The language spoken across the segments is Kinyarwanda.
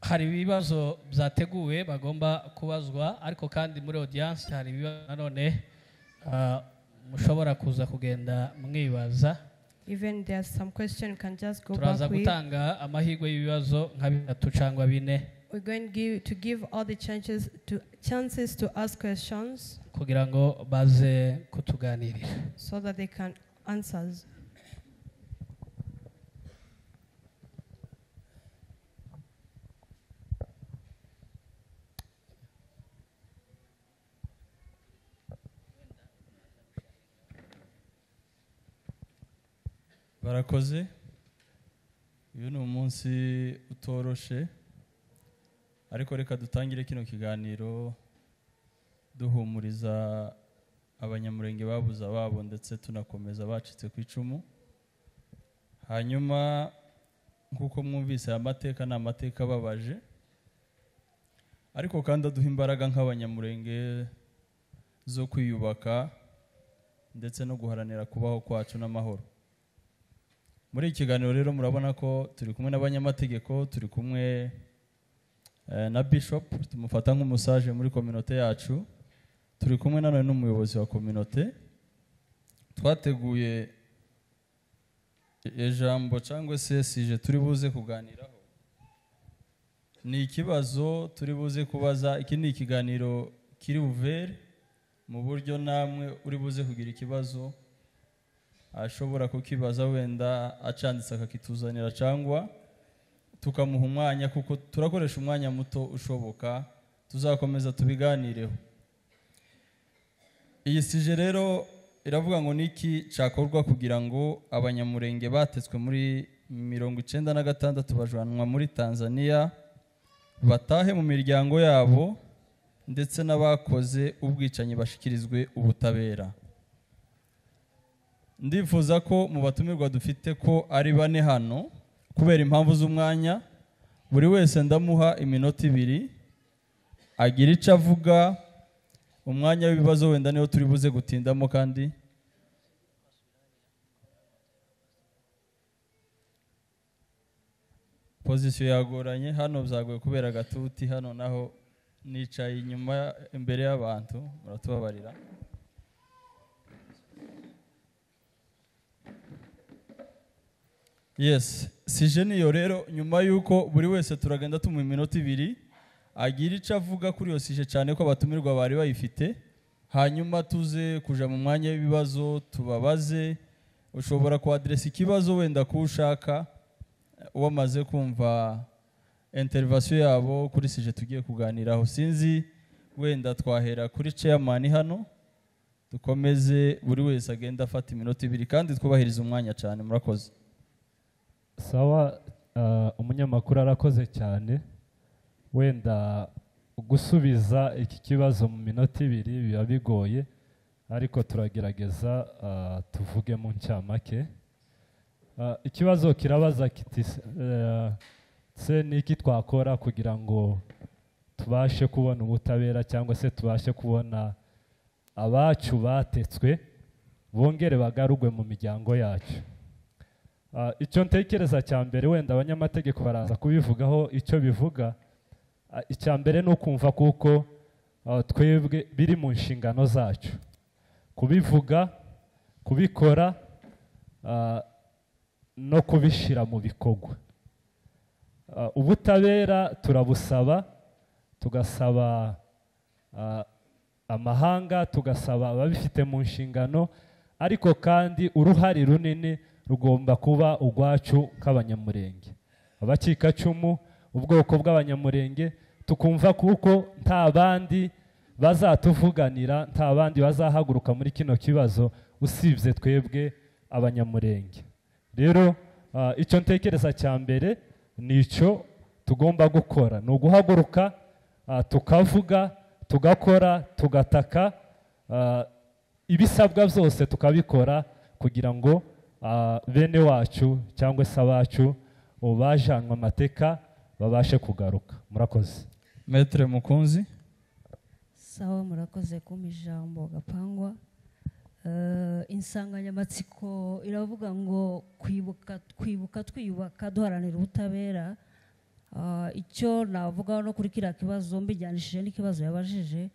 Hari ibibazo byateguwe bagomba kubazwa, ariko kandi muri audience hari ibibazo nanone mushobora kuza kugenda mwibaza. Even there's some question you can just go Turaza back with. gutanga amahirwe y'ibibazo nka bitatu cyangwa bine. We're going to give all the chances to ask questions kugira ngo baze kutuganirira so that they can answer. Barakoze. Uyu ni umunsi utoroshe, ariko reka dutangire kino kiganiro duhumuriza abanyamurenge babuze ababo ndetse tunakomeza bacitse ku icumu. Hanyuma nkuko mwumvise aya mateka ni amateka ababaje, ariko kandi aduha imbaraga nk'abanyamurenge zo kwiyubaka ndetse no guharanira kubaho kwacu n'amahoro. Muri iki kiganiro rero murabona ko turi kumwe n'abanyamategeko, turi kumwe na Bishop, tumufata nk'umusaje muri communauté yacu, turi kumwe nanone n'umuyobozi wa communauté. Twateguye ijambo cyangwa se sije turi buze kuganiraho, ni ikibazo turi buze kubaza. Iki ni ikiganiro kiri ouvert mu buryo namwe uri buze kugira ikibazo ashobora kukibaza, wenda acanditse akakituzanira cyangwa tukamuha umwanya, kuko turakoresha umwanya muto ushoboka, tuzakomeza tubiganireho. Iyi sije rero iravuga ngo niki cyakorwa kugira ngo abanyamurenge batetswe muri 96 bajanwa muri Tanzania batahe mu miryango yabo, ndetse n'abakoze ubwicanyi bashikirizwe ubutabera. Ndifuza ko mu batumirwa dufite ko ari bane hano, kubera impamvu z'umwanya buri wese ndamuha iminota 2 agira icyo avuga. Umwanya w'ibibazo wenda niho turi buze gutindamo, kandi position yagoranye hano byagoye kubera gatuti, hano naho nicaye inyuma imbere y'abantu, muratubabarira. Yes, sije niyo rero nyuma yuko buri wese turagenda tumuha iminota 2 agira icyo avuga kuri iyo sije, cyane ko abatumirwa bari bayifite, hanyuma tuze kuja mu mwanya w'ibibazo tubabaze. Ushobora kuadressa ikibazo wenda ko ushaka wamaze kumva intervention yabo kuri sije tugiye kuganiraho. Sinzi wenda twahera kuri chairman hano, dukomeze buri wese agenda afata iminota 2 kandi twubahiriza umwanya cyane. Murakoze. Sawa, umunyamakuru arakoze cyane. Wenda gusubiza iki kibazo mu minota 2 biba bigoye, ariko turagerageza tuvuge mu ncamake. Ikibazo kirabaza kiti se niki twakora kugira ngo tubashe kubona ubutabera cyangwa se tubashe kubona abacu batetswe bongere bagarugwe mu miryango yacu. Icyo ntekereza cya mbere, wenda abanyamategeko baraza kubivugaho icyo bivuga. Icya mbere ni ukumva kuko twebwe biri mu nshingano zacu kubivuga, kubikora, no kubishira mu bikorwa. Ubutabera turabusaba, tugasaba amahanga, tugasaba ababifite mu nshingano, ariko kandi uruhare runini rugomba kuba urwacu nk'abanyamurenge, abacikacumu, ubwoko bw'abanyamurenge, tukumva kuko nta bandi bazatuvuganira, nta bandi bazahaguruka muri kino kibazo usibye twebwe abanyamurenge. Rero icyo ntekereza cya mbere nicyo tugomba gukora, ni uguhaguruka, tukavuga, tugakora, tugataka, ibisabwa byose tukabikora kugira ngo bene wacu cyangwa se abacu bajanwe amateka babashe kugaruka. Murakoze. Maître Mukunzi. Sawa, murakoze kumpa ijambo Gapangwa. Insanganyamatsiko iravuga ngo kwibuka, kwibuka twiyubaka duharanira ubutabera. Icyo navuga no kuri kiriya kibazo mbijyanishije n'ikibazo yabajije,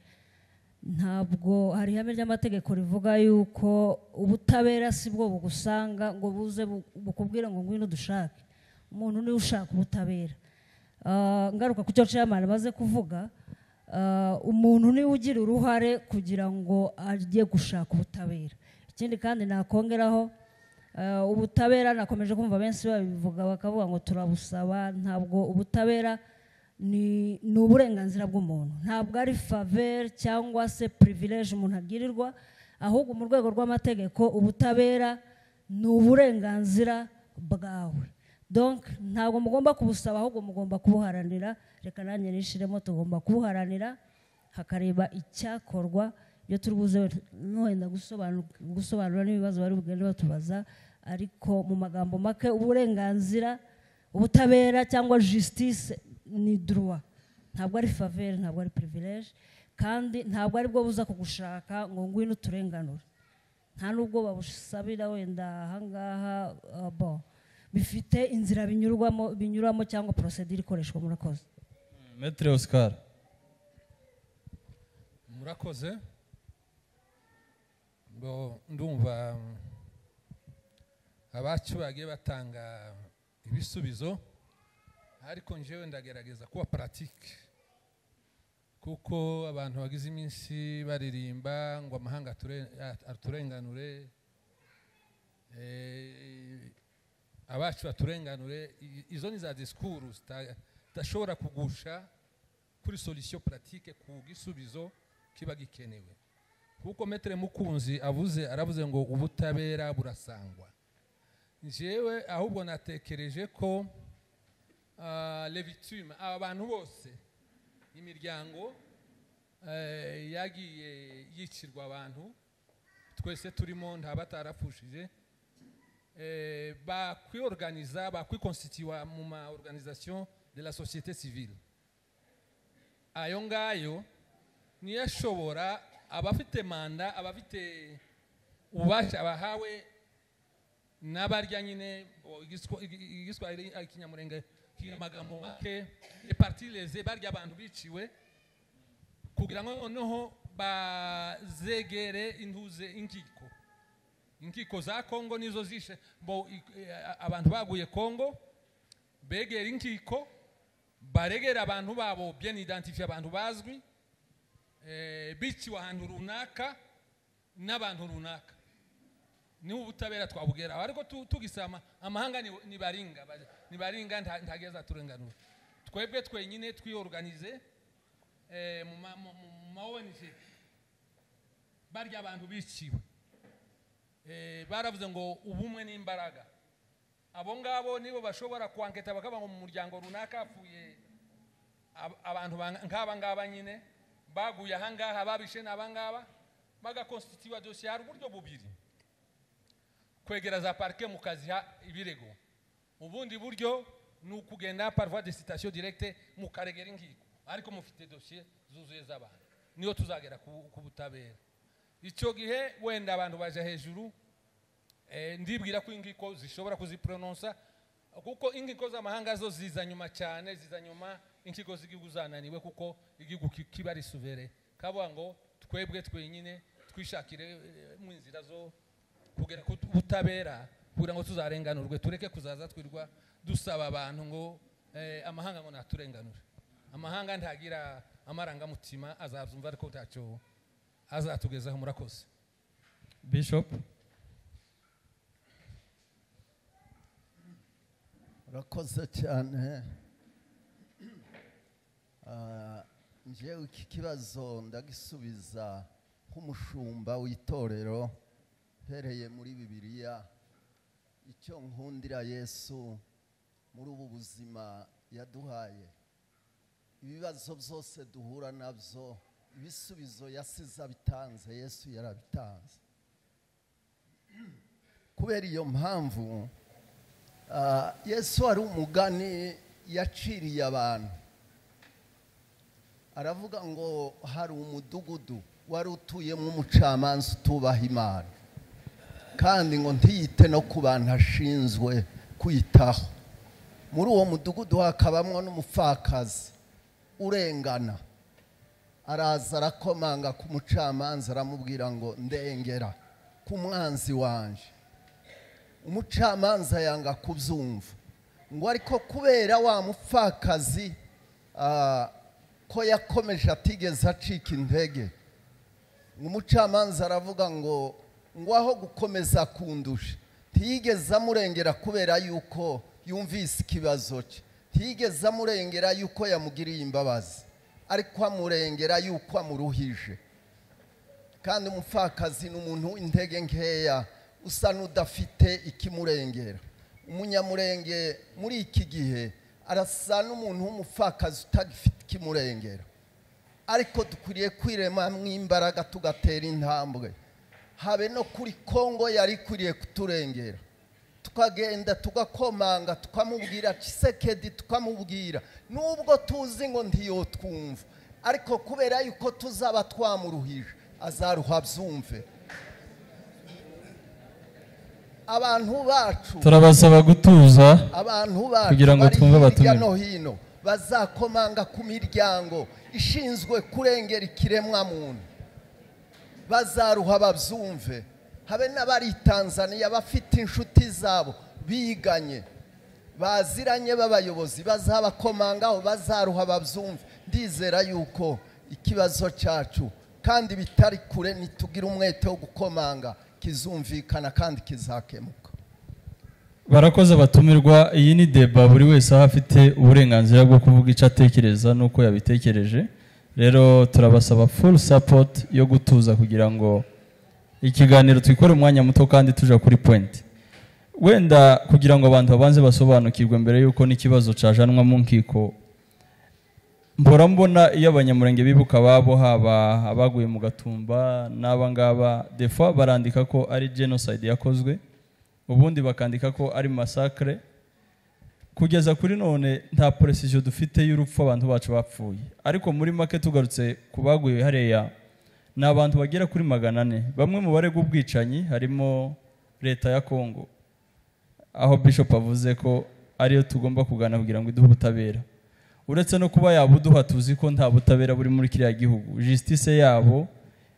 ntabwo hari ihame ry'amategeko rivuga yuko ubutabera si bwo bugusanga ngo buze bukubwire ngo ngwino dushake. Umuntu niwe ushaka ubutabera. Ngaruka ku cyo chairman amaze kuvuga, umuntu niwe ugira uruhare kugira ngo ajye gushaka ubutabera. Ikindi kandi nakongeraho, ubutabera nakomeje kumva benshi babivuga bakavuga ngo turabusaba. Ntabwo ubutabera ni uburenganzira bw'umuntu, ntabwo ari faveur cyangwa se privilege umuntu agirirwa, ahubwo mu rwego rw'amategeko ubutabera ni uburenganzira bwawe. Donc ntabwo mugomba kubusaba, ahubwo mugomba kubuharanira. Reka nanjye nishiremo, tugomba kubuharanira hakareba icyakorwa. Ibyo turi buze wenda gusobanura n'ibibazo bari bugende batubaza, ariko mu magambo make uburenganzira, ubutabera cyangwa justice ni droit, ntabwo ari faveur, ntabwo ari privilege, kandi ntabwo ari bwo buza kugushaka ngo ngwino uturenganure. Nta nubwo babusabira wenda ahangaha, bon bifite inzira binyuramo cyangwa procedure ikoreshwa. Murakoze. Maître Oscar. Murakoze. Bo ndumva abacu bagiye batanga ibisubizo, ariko njewe ndagerageza kuba pratique, kuko abantu bagize iminsi baririmba ngo amahanga aturenganure, abacu baturenganure. Izo ni za discours zitashobora kugusha kuri solution pratique, ku gisubizo kiba gikenewe. Kuko Maître Mukunzi avuze, aravuze ngo ubutabera burasangwa. Njewe ahubwo natekereje ko les victimes, aba bantu bose, imiryango yagiye yicirwa abantu, twese turimo nta batarapfushije, bakwiorganiza, bakwikonstituwa mu ma organisation de la société civile. Ayo ngayo niyo ashobora, abafite manda, abafite ububasha bahawe n'abarya nyine igiswahili ikinyamurenge amagambo make parti leze barya abantu biciwe, kugira ngo noneho bazegere intuze inkiko za Kongo nizo zishe bo abantu baguye Kongo, begera inkiko baregera abantu babo bien identifié, abantu bazwi biciwe ahantu runaka n'abantu runaka. Ni ubutabera twabugera, ariko tugisama amahanga ni baringa, ni baringa ntageza turenganura. Twebwe twenyine twiorganize mu ma ONG barya abantu biciwe, baravuze ngo ubumwe n'imbaraga. Abo ngabo nibo bashobora kwanketa bakaba ngo mu muryango runaka apfuye abantu nk'aba ngaba nyine baguye ahangaha, babishe n'abangaba, bagakonstituwa dossier. Hari uburyo bubiri: kwegera za parquet mukaziha ibirego, ubundi buryo ni ukugenda par voie de citation directe mukaregera inkiko, ariko mufite dossier zuzuye z'abantu. Niyo tuzagera ku butabera. Icyo gihe wenda abantu baje hejuru, ndibwira ko inkiko zishobora kuziprononsa, kuko inkiko z'amahanga zo ziza nyuma cyane, ziza nyuma inkiko z'igihugu zananiwe, kuko igihugu kiba ari souverain, kavuga ngo twebwe twenyine twishakire mu nzira zo kugera ku butabera, kugira ngo tuzarenganurwe, tureke kuzaza twirwa dusaba abantu ngo amahanga ngo naturenganure. Amahanga ntagira amarangamutima, azabyumva ariko ntacyo azatugezaho. Murakoze. Bishop. Murakoze cyane. Njyewe iki kibazo ndagisubiza nk'umushumba w'itorero mpereye muri Bibiliya. Icyo nkundira Yesu muri ubu buzima yaduhaye, ibibazo byose duhura nabyo, ibisubizo yasize abitanze, Yesu yarabitanze. Kubera iyo mpamvu Yesu ari umugani yaciriye abantu, aravuga ngo hari umudugudu wari utuyemo umucamanza utubaha Imana, kandi ngo ntiyite no ku bantu ashinzwe kwitaho. Muri uwo mudugudu hakabamwo n'umupfakazi urengana. Araza arakomanga ku mucamanza, aramubwira ngo ndengera ku mwanzi wanje. Umucamanza yanga kubyumva, ngo ariko kubera wa mupfakazi ko yakomeje atigeze acika intege, umucamanza aravuga ngo aho gukomeza kundusha, ntiyigeze amurengera kubera yuko yumvise ikibazo cye, ntiyigeze amurengera yuko yamugiriye imbabazi, ariko amurengera yuko amuruhije. Kandi umupfakazi ni umuntu w'intege nkeya, usa n'udafite ikimurengera. Umunyamurenge muri iki gihe arasa n'umuntu w'umupfakazi utagifite ikimurengera, ariko dukwiriye kwiremamo imbaraga tugatera intambwe. Habe no kuri Kongo yari ikwiriye kuturengera, tukagenda tugakomanga, tukamubwira Tshisekedi, tukamubwira nubwo tuzi ngo ntiyotwumva, ariko kubera yuko tuzaba twamuruhije azaruha byumve. Abantu bacu turabasaba gutuza, abantu bacu kugira ngo twumve hirya abatumirwa. no hino bazakomanga ku miryango ishinzwe kurengera ikiremwa muntu, bazaruha babyumve. Habe n'abari Tanzania bafite inshuti zabo biganye baziranye b'abayobozi, bazabakomangaho, bazaruha babyumve. Ndizera yuko ikibazo cyacu kandi bitari kure, nitugira umwete wo gukomanga kizumvikana kandi kizakemuka. Barakoze abatumirwa. Iyi ni débat, buri wese aho afite uburenganzira bwo kuvuga icyo atekereza n'uko yabitekereje. Rero turabasaba full support yo gutuza kugira ngo ikiganiro twikore umwanya muto kandi tuja kuri point. Wenda kugira ngo abantu babanze basobanukirwe mbere yuko n'ikibazo cajanwa mu nkiko, mpora mbona iyo Abanyamurenge bibuka ababo, haba abaguye mu Gatumba n'aba ngaba, des fois barandika ko ari genocide yakozwe, ubundi bakandika ko ari massacre. Kugeza kuri none nta precision dufite y'urupfu abantu bacu bapfuye, ariko muri make tugarutse ku baguye hariya, ni abantu bagera kuri 400. Bamwe mu baregwa ubwicanyi harimo leta ya Kongo, aho Bishop avuze ko ariyo tugomba kugana kugira ngo iduhe ubutabera. Uretse no kuba yabuduha, tuzi ko nta butabera buri muri kiriya gihugu, justice yabo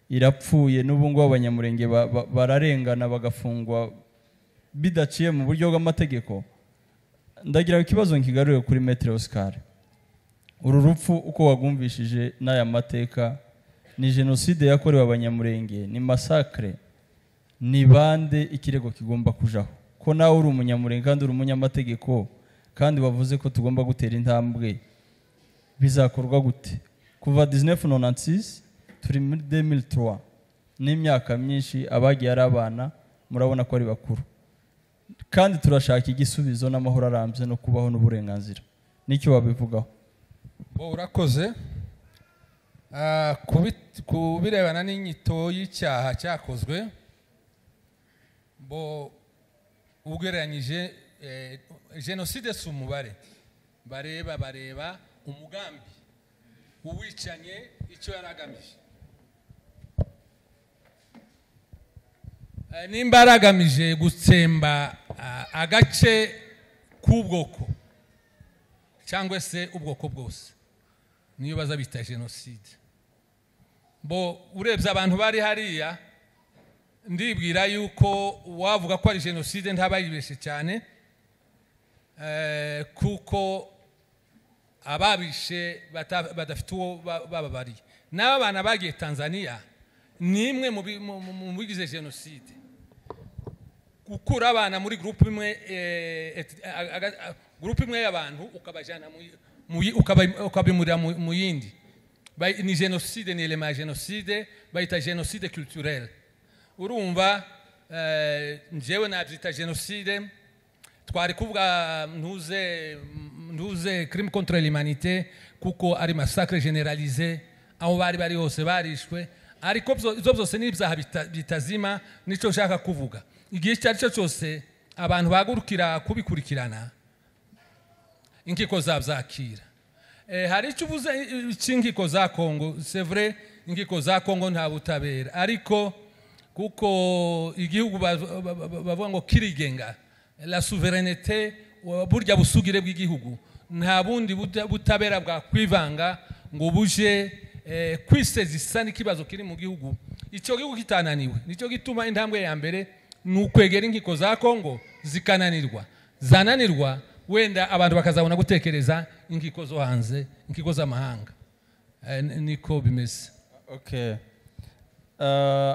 irapfuye. N'ubu ngubu Abanyamurenge bararengana bagafungwa bidaciye mu buryo bw'amategeko. Ndagira ngo ikibazo nkigarure kuri Maître Oscar. Uru rupfu uko wagumvishije n'aya mateka, ni jenoside yakorewe Abanyamurenge, ni massacre, ni bande ikirego kigomba kujaho? Ko nawe uri Umunyamurenge kandi uri umunyamategeko, kandi wavuze ko tugomba gutera intambwe, bizakorwa gute? Kuva 1996 turi muri 2003, n'imyaka myinshi, abagiye ari abana murabona ko ari bakuru, kandi turashaka igisubizo n'amahoro arambye no kubaho n'uburenganzira. Nicyo wabivugaho? Bo, urakoze. Ku birebana n'inyito y'icyaha cyakozwe, bo ugereranyije jenoside si umubare bareba, bareba umugambi uwicanye icyo yari agamije. Nimba yari gutsemba agace k'ubwoko cyangwa se ubwoko bwose, niyo baza bita jenoside. Bo urebye abantu bari hariya, ndibwira yuko wavuga ko ari jenoside ntaba yibeshe cyane, kuko ababishe badafite uwo bababariye. N'aba bana bagiye Tanzania ni imwe mu bigize jenoside. Gukura abana muri groupe imwe, groupe imwe y'abantu, ukabajana ukabimurira mu yindi, ni jenoside, ni élément ya jenoside, bayita génocide culturel. Urumva, njyewe nabyita jenoside. Twari kuvuga ntuze crime contre l'humanité, kuko ari massacre généralisé, aho bari bari hose barishwe. Ariko ibyo byose ni ibyaha bitazima. Nicyo nshaka kuvuga, igihe icyo ari cyo cyose abantu bahagurukira kubikurikirana, inkiko zabyakira. Hari icyo uvuze cy'inkiko za Kongo. C'est vrai, inkiko za Kongo nta butabera, ariko kuko igihugu bavuga ngo kirigenga, la souveraineté Burya busugire bw'igihugu, nta bundi butabera bwakwivanga ngo buje kwisezisa n'ikibazo kiri mu gihugu, icyo gihugu kitananiwe. Nicyo gituma intambwe ya mbere ni ukwegera inkiko za Kongo, zikananirwa, zananirwa wenda abantu bakazabona gutekereza inkiko zo hanze, inkiko z'amahanga. Niko bimeze. Okay.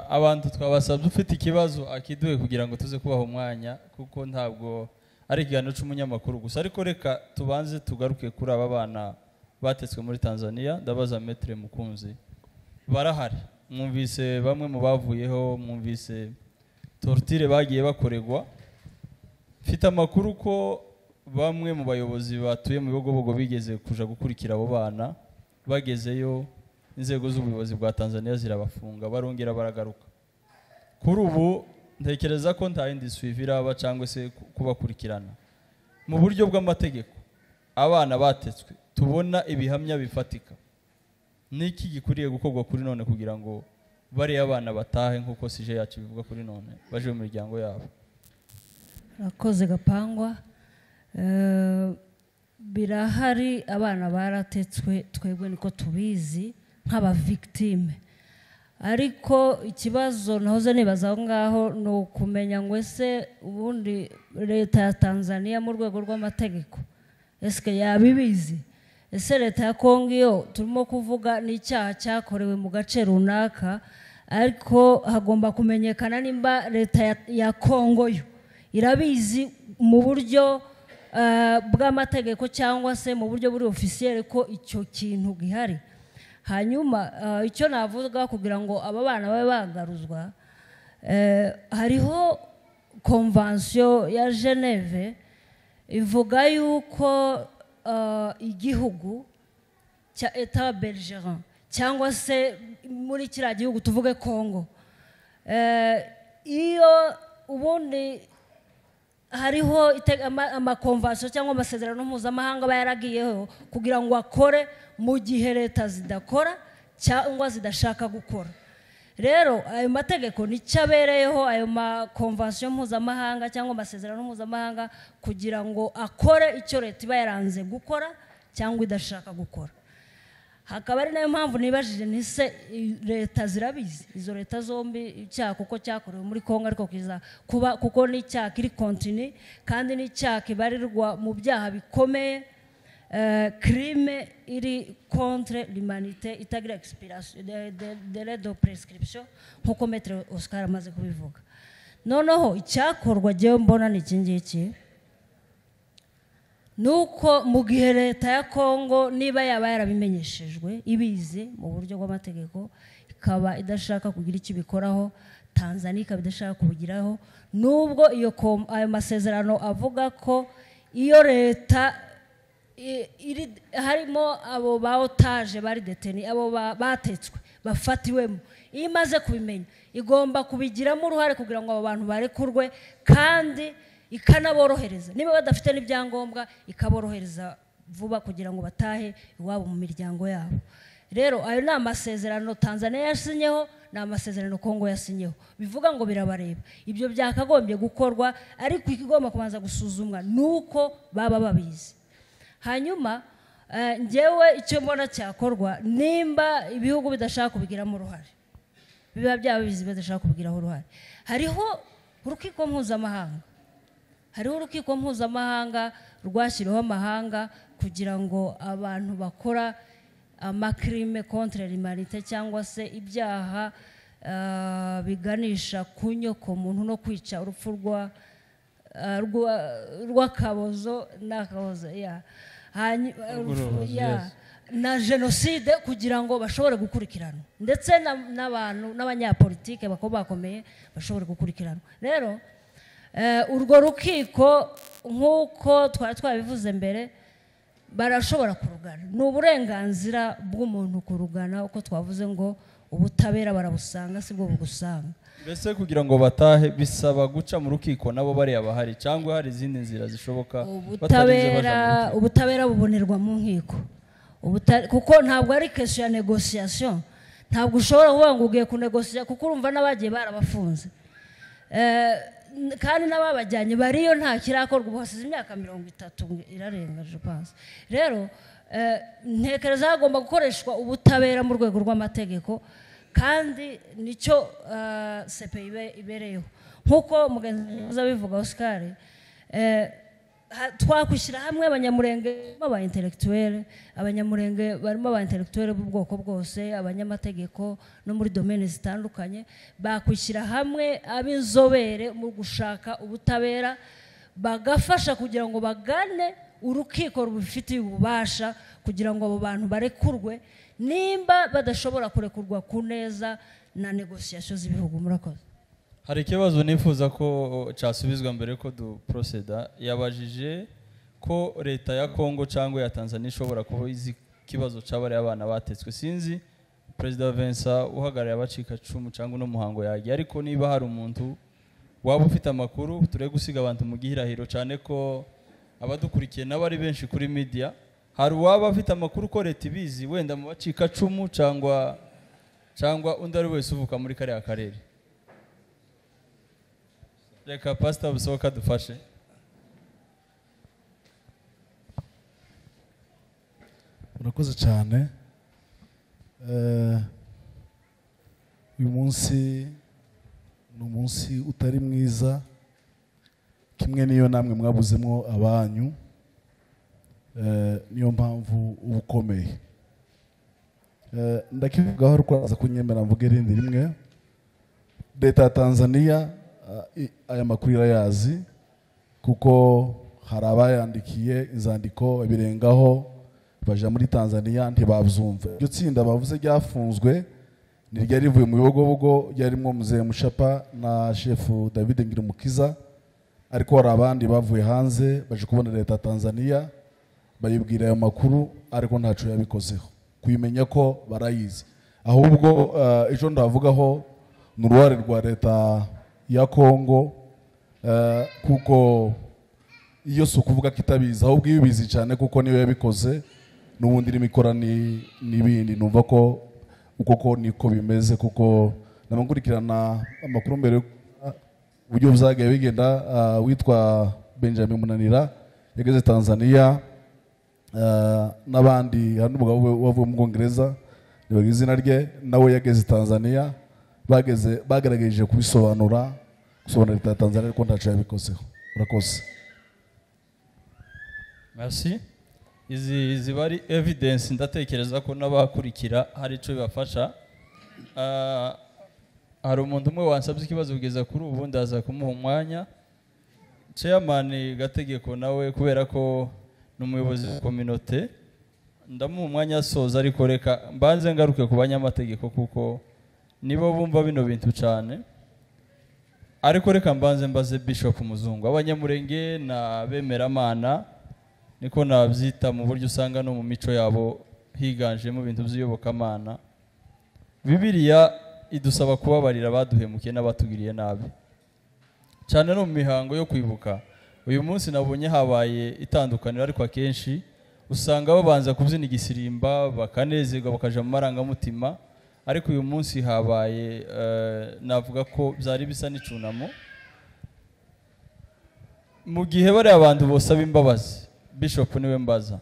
Abantu twabasabye ufite ikibazo akiduhe kugira ngo tuze kubaha umwanya, kuko ntabwo ari ikiganiro cy'umunyamakuru gusa. Ariko reka tubanze tugaruke kuri aba bana batetswe muri Tanzania. Ndabaza Maître Mukunzi, barahari? Mwumvise bamwe mu bavuyeho, mwumvise torture bagiye bakorerwa. Mfite amakuru ko bamwe mu bayobozi batuye mu Bibogobogo bigeze kuja gukurikira abo bana, bagezeyo inzego z'ubuyobozi bwa Tanzania zirabafunga, barongera baragaruka. Kuri ubu ntekereza ko nta yindi suivi iraba cyangwa se kubakurikirana mu buryo bw'amategeko. Abana batetswe, tubona ibihamya bifatika, niki gikwiriye gukorwa kuri none kugira ngo bariya abana batahe nk'uko sujet yacu bivuga kuri none, baje mu miryango yabo? Rakoze Gapangwa. Birahari, abana baratetswe, twebwe niko tubizi nk'aba victime. Ariko ikibazo nahoze nibaza aho ngaho ni ukumenya ngo ese ubundi leta ya Tanzania mu rwego rw'amategeko eske yabibizi? Ese leta ya Kongo iyo turimo kuvuga ni icyaha cyakorewe mu gace runaka, ariko hagomba kumenyekana nimba leta ya Kongo yo irabizi mu buryo bw'amategeko cyangwa se mu buryo buri officiel ko icyo kintu gihari. Hanyuma icyo navuga kugira ngo aba bana babe bagaruzwa, hariho convention ya Geneve ivuga yuko igihugu cya Etat belligérant cyangwa se muri kiriya gihugu tuvuge Kongo, iyo ubundi hariho amakonvention cyangwa amasezerano mpuzamahanga aba yaragiyeho kugira ngo akore mu gihe leta zidakora cyangwa zidashaka gukora. Rero ayo mategeko nicyo abereyeho, ayo makonvention mpuzamahanga cyangwa amasezerano mpuzamahanga, kugira ngo akore icyo leta iba yaranze gukora cyangwa idashaka gukora. Hakaba ari nayo mpamvu nibajije nti se leta zirabizi, izo leta zombi, icyaha kuko cyakorewe muri Kongo ariko kiza kuba kuko ni icyaha kiri continu kandi ni icyaha kibarirwa mu byaha bikomeye, crime iri contre l'humanité itagira expiration délai de prescription nkuko Maître Oscar amaze kubivuga. Noneho icyakorwa jyewe mbona ni iki ngiki, nuko mu gihe leta ya Kongo niba yaba yarabimenyeshejwe ibizi mu buryo bw'amategeko ikaba idashaka kugira icyo ibikoraho, Tanzania ikaba idashaka kubigiraho, nubwo iyo ayo masezerano avuga ko iyo leta iri harimo abo ba otage bari deteni, abo batetswe bafatiwemo, iyo imaze kubimenya igomba kubigiramo uruhare kugira ngo abo bantu barekurwe, kandi ikanaborohereza niba badafite n'ibyangombwa ikaborohereza vuba kugira ngo batahe iwabo mu miryango yabo. Rero ayo ni amasezerano Tanzania yasinyeho, ni amasezerano Kongo yasinyeho, bivuga ngo birabareba. Ibyo byakagombye gukorwa, ariko ikigomba kubanza gusuzumwa nuko baba babizi. Hanyuma njyewe icyo mbona cyakorwa, nimba ibihugu bidashaka kubigiramo uruhare, biba byabizi bidashaka kubigiraho uruhare, hariho urukiko mpuzamahanga, hariho urukiko mpuzamahanga rwashyiriweho amahanga kugira ngo abantu bakora amacrime contre l'humanité cyangwa se ibyaha biganisha ku nyoko muntu no kwica urupfu rw'akabozo n'akabozo ya na jenoside, kugira ngo bashobore gukurikiranwa, ndetse n'abantu n'abanyapolitike bakomeye bashobore gukurikiranwa. Rero urwo rukiko nk'uko twari twabivuze mbere, barashobora kurugana, ni uburenganzira bw'umuntu kurugana, uko twavuze ngo ubutabera barabusanga sibwo bugusanga. Mbese kugira ngo batahe bisaba guca mu rukiko nabo bariya bahari, cyangwa hari izindi nzira zishoboka? Ubutabera bubonerwa mu nkiko, kuko ntabwo ari question ya négociation, ntabwo ushobora kuvuga ngo ugiye kunegosiya kuko urumva n'abagiye barabafunze. Kandi n'ababajyanye bariyo nta kirakorwa, ubu hasize imyaka 30 irarenga je pense. Rero ntekereza hagomba gukoreshwa ubutabera mu rwego rw'amategeko, kandi nicyo CPI ibereyeho. Nkuko mugenzi abivuga Oscar, twakwishyira hamwe abanyamurenge b'aba intellectuel, abanyamurenge barimo aba intellectuel b'ubwoko bwose, abanyamategeko no muri domaine zitandukanye, bakwishyira hamwe ab'inzobere mu gushaka ubutabera, bagafasha kugira ngo bagane urukiko rubifitiye ububasha kugira ngo abo bantu barekurwe, nimba badashobora kurekurwa ku neza na négociation z'ibihugu. Murakoze. Hari ikibazo nifuza ko cyasubizwa mbere ko du proceda. Yabajije ko leta ya Kongo cyangwa ya Tanzania ishobora kuba izi kibazo cy'abari abana batetswe. Sinzi Perezida Vincent uhagarariye abacikacumu cyangwa no muhango yagiye, ariko niba hari umuntu waba ufite amakuru, turebe gusiga abantu mu gihirahiro, cyane ko abadukurikiye n'abari benshi kuri media. Hari uwaba afite amakuru ko leta ibizi, wenda mu bacikacumu cyangwa undi ari wese uvuka muri kariya karere? Reka Pastor Busoka dufashe. Murakoze cyane. Uyu munsi ni umunsi utari mwiza, kimwe niyo namwe mwabuzemo abanyu, niyo mpamvu uba ukomeye. Ndakivugaho rwaza kunyemera mvuge irindi rimwe. Leta ya Tanzania aya makuru irayazi, kuko hari abayandikiye inzandiko birengaho baja muri Tanzania ntibabyumva. Iryo tsinda bavuze ryafunzwe ni ryari rivuye mu Bibogobogo, ryarimwo Mzee Mushapa na Chef David Ngirumukiza, ariko hari abandi bavuye hanze baje kubona leta ya Tanzania bayibwira ayo makuru, ariko ntaco yabikozeho kuyimenya ko barayizi. Ahubwo ejo ndavugaho ni uruhare rwa leta ya Kongo, kuko iyo si ukuvuga ko itabizi, ahubwo iyo ibizi cyane kuko niyo yabikoze, n'ubundi irimo ikora n'ibindi. Numva ko uko ko niko bimeze, kuko namukurikirana amakuru mbere uburyo byagiye bigenda. Witwa Benjamin Munanira yageze Tanzania, n'abandi, hari n'umugabo wavuye mu Bwongereza nibaga izina rye, nawe yageze Tanzania, bageze bagerageje kubisobanura, gusobanura leta ya Tanzania, ariko ntaco yabikozeho. Murakoze. Merci. Izi ziba ari evidence, ndatekereza ko n'abakurikira hari ico bibafasha. Hari umuntu umwe wansabye ikibazo kugeza kuri ubu, ndaza kumuha umwanya. Chairman Gategeko nawe, kubera ko ni umuyobozi wa communauté, ndamuha umwanya asoza, ariko reka mbanze ngaruke ku banyamategeko kuko nibo bumva bino bintu cyane. Ariko reka mbanze mbaze Bishop Muzungu, abanyamurenge na bemeramana niko nabyita, mu buryo usanga no mu mico yabo higanjemo ibintu by'iyobokamana. Bibiliya idusaba kubabarira abaduhemukiye n'abatugiriye nabi, cyane no mu mihango yo kwibuka. Uyu munsi nabonye habaye itandukaniro, ariko akenshi usanga babanza kubyina igisirimba bakanezerwa bakaja mu marangamutima, ariko uyu munsi habaye navuga ko byari bisa n'icunamo. Mu gihe bari abantu bosaba imbabazi, Bishop niwe mbaza,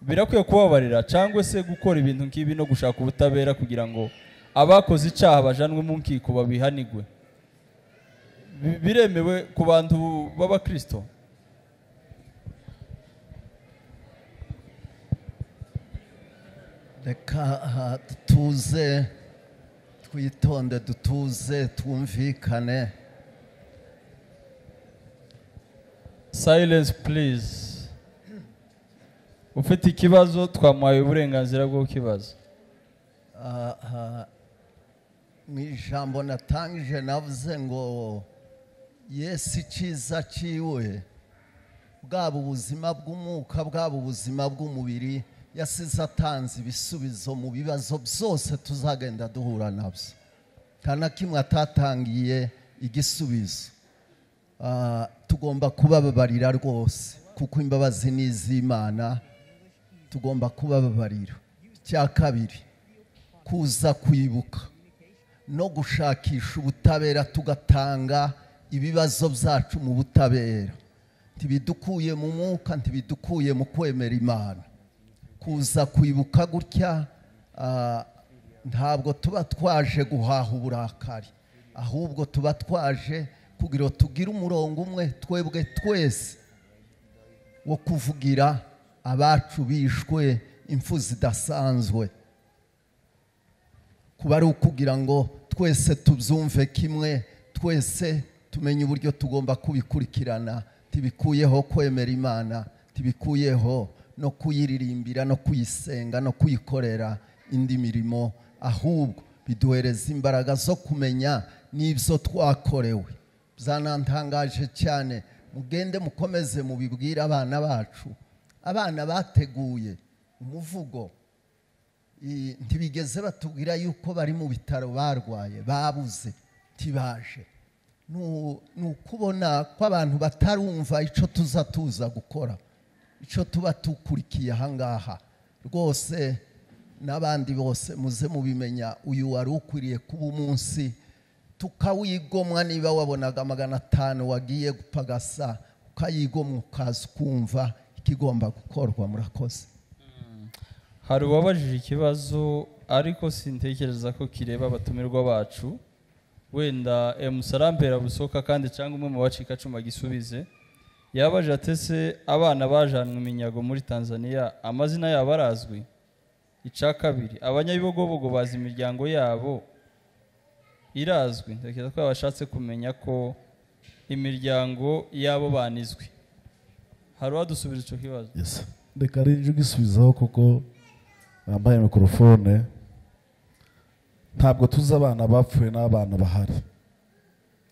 birakwiye kubabarira cyangwa se gukora ibintu nk'ibi no gushaka ubutabera kugira ngo abakoze icyaha bajanwe mu nkiko babihanigwe? Biremewe ku bantu b'abakristo? Reka tuze twitonde, dutuze, twumvikane. Silence please. Ufite ikibazo twamuhaye uburenganzira bwo kukibaza. Mu ijambo natangije navuze ngo Yesu icyiza ciwe, bwaba ubuzima bw'umwuka, bwaba ubuzima bw'umubiri, yasize atanze ibisubizo mu bibazo byose tuzagenda duhura nabyo. Nta na kimwe atatangiye igisubizo. Tugomba kubababarira rwose, kuko imbabazi ni iz'Imana, tugomba kubababarira. Icya kabiri, kuza kwibuka no gushakisha ubutabera, tugatanga ibibazo byacu mu butabera. Ntibidukuye mu mwuka, ntibidukuye mu kwemera Imana. Kuza kwibuka gutya ntabwo tuba twaje guhaha uburakari, ahubwo tuba twaje kugira tugire umurongo umwe twebwe twese wo kuvugira abacu bishwe impfu zidasanzwe. Kuba ari ukugira ngo twese tubyumve kimwe, twese tumenye uburyo tugomba kubikurikirana. Tibikuyeho kwemera Imana, tibikuyeho no kuyiririmbira no kuyisenga no kuyikorera indi mirimo, ahubwo biduhereza imbaraga zo kumenya n'ibyo twakorewe. Byanantangaje cyane, mugende mukomeze mubibwire abana bacu. Abana bateguye umuvugo, ntibigeze batubwira yuko bari mu bitaro barwaye, babuze, ntibaje. Ni ukubona ko abantu batarumva icyo tuza gukora, icyo tuba tukurikiye ahangaha. Rwose n'abandi bose muze mubimenya, uyu wari ukwiriye kuba umunsi tukawigomwa. Niba wabonaga 500 wagiye gupagasa, ukayigomwa ukaza ukumva ikigomba gukorwa. Murakoze. Hari uwabajije ikibazo ariko sintekereza ko kireba abatumirwa bacu, wenda Musarampera busoka kandi cyangwa umwe mu bacikacuma gisubize. Yabaje atese abana bajanwe iminyago muri Tanzania amazina yabo arazwi? Ica kabiri, abanyabibogobogo bazi imiryango yabo irazwi? Ntekereza ko abashatse kumenya ko imiryango yabo banizwe. Hari uwadusubiza ico kibazo? Yes, reka rinje gisubizaho kuko bambaye mikrofone. Ntabwo tuzi abana bapfuye n'abana bahari,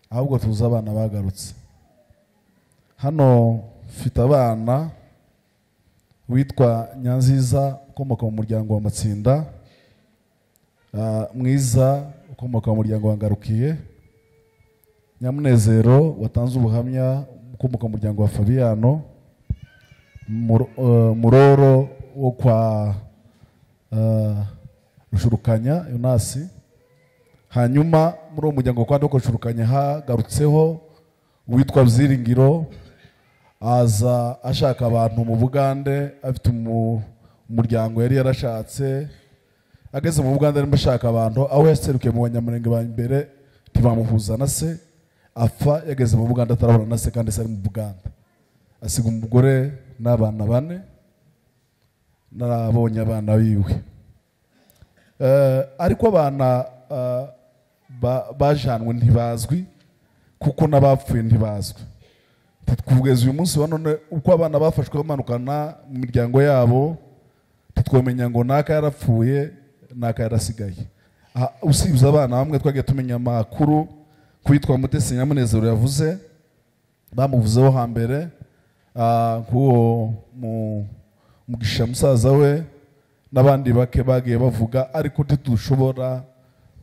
ahubwo tuzi abana bagarutse. Hano mfite abana witwa Nyanziza ukomoka mu muryango wa Matsinda, Mwiza ukomoka mu muryango wa Ngarukiye, Nyamunezero watanze ubuhamya ukomoka mu muryango wa Fabiano, Muroro wo kwa Rushurukanya Yonasi. Hanyuma muri uwo muryango kwa Ndoko Rushurukanya hagarutseho uwitwa Byiringiro, aza ashaka abantu mu Bugande, afite umuryango yari yarashatse. Ageze mu Bugande arimo ashaka abantu, aho yaserukiye mu Banyamurenge ba imbere ntibamuhuza na se, apfa yageze mu Bugande atarabona na se kandi se ari mu Bugande. Asiga umugore n'abana 4, narabonye abana biwe. Ariko abana bajanwe ntibazwi, kuko n'abapfuye ntibazwi. Kugeza uyu munsi wa none uko abana bafashwe bamanukana mu miryango yabo, tutwomenya ngo naka yarapfuye naka yarasigaye. Usibye abana bamwe twagiye tumenya amakuru kwitwa Mutesi Nyamunezero yavuze, bamuvuzeho hambere, nk'uwo Mugisha musaza we n'abandi bake bagiye bavuga, ariko ntitushobora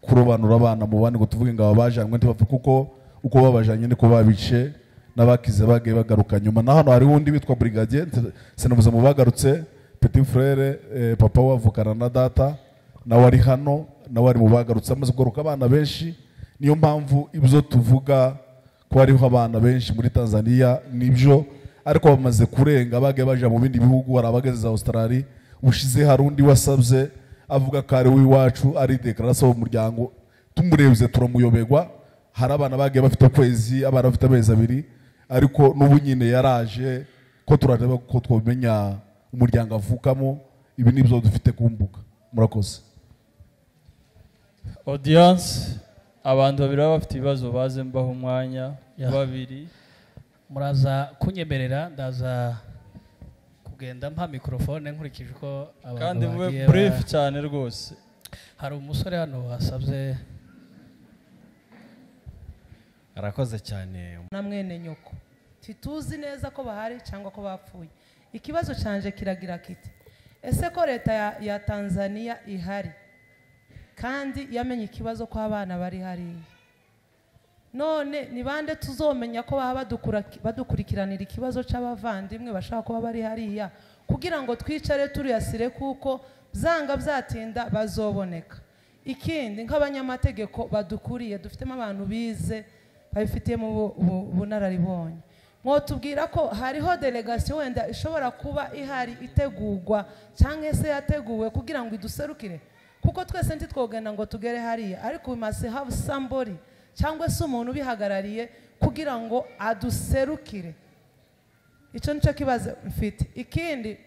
kurobanura abana mu bandi ngo tuvuge ngo abajanwe ntibapfe, kuko uko babajanye niko babice n'abakize bagiye bagaruka nyuma. Na hano hari wundi witwa Brigadier, sinavuze mu bagarutse, petit frère, papa wavukana na data, nawe ari hano, nawe ari mu bagarutse. Amaze kugaruka abana benshi, niyo mpamvu ibyo tuvuga ko hariho abana benshi muri Tanzania nibyo, ariko bamaze kurenga bagiye baja mu bindi bihugu. Hari abageze za Australia, ushize hari undi wasabye avuga ko ari uwiwacu, ari declaration w'umuryango, tumurebye turamuyobegwa. Hari abana bagiye bafite ukwezi, abana bafite amezi 2, ariko n'ubu nyine yaraje ko turareba ko twomenya umuryango avukamo. Ibi nibyo dufite ku mbuga. Murakoze. Audience, abantu babiri baba bafite ibibazo baze mbaho umwanya babiri. Muraza kunyemerera ndaza kugenda mpa mikrofone nkurikije uko abantu kandi mube brief cyane rwose. Hari umusore hano wasabye. Arakoze cyane. Na mwene nyoko tituzi neza ko bahari cyangwa ko bapfuye. Ikibazo canje kiragira kiti: ese ko leta ya Tanzania ihari kandi yamenye ikibazo ko abana bari hariya, none ni bande tuzomenya ko baba badukurikiranira ikibazo c'abavandimwe bashaka kuba bari hariya, kugira ngo twicare turiyasire, kuko byanga byatinda bazoboneka. Ikindi nk'abanyamategeko badukuriye, dufitemo abantu bize Babifitiyemo ubunararibonye. Mwotubwira ko hariho delegation wenda ishobora kuba ihari itegurwa cyangwa se yateguwe kugira ngo iduserukire, kuko twese ntitwogenda ngo tugere hariya, ariko we must have somebody cyangwa se umuntu ubihagarariye kugira ngo aduserukire. Icyo nicyo kibazo mfite. Ikindi,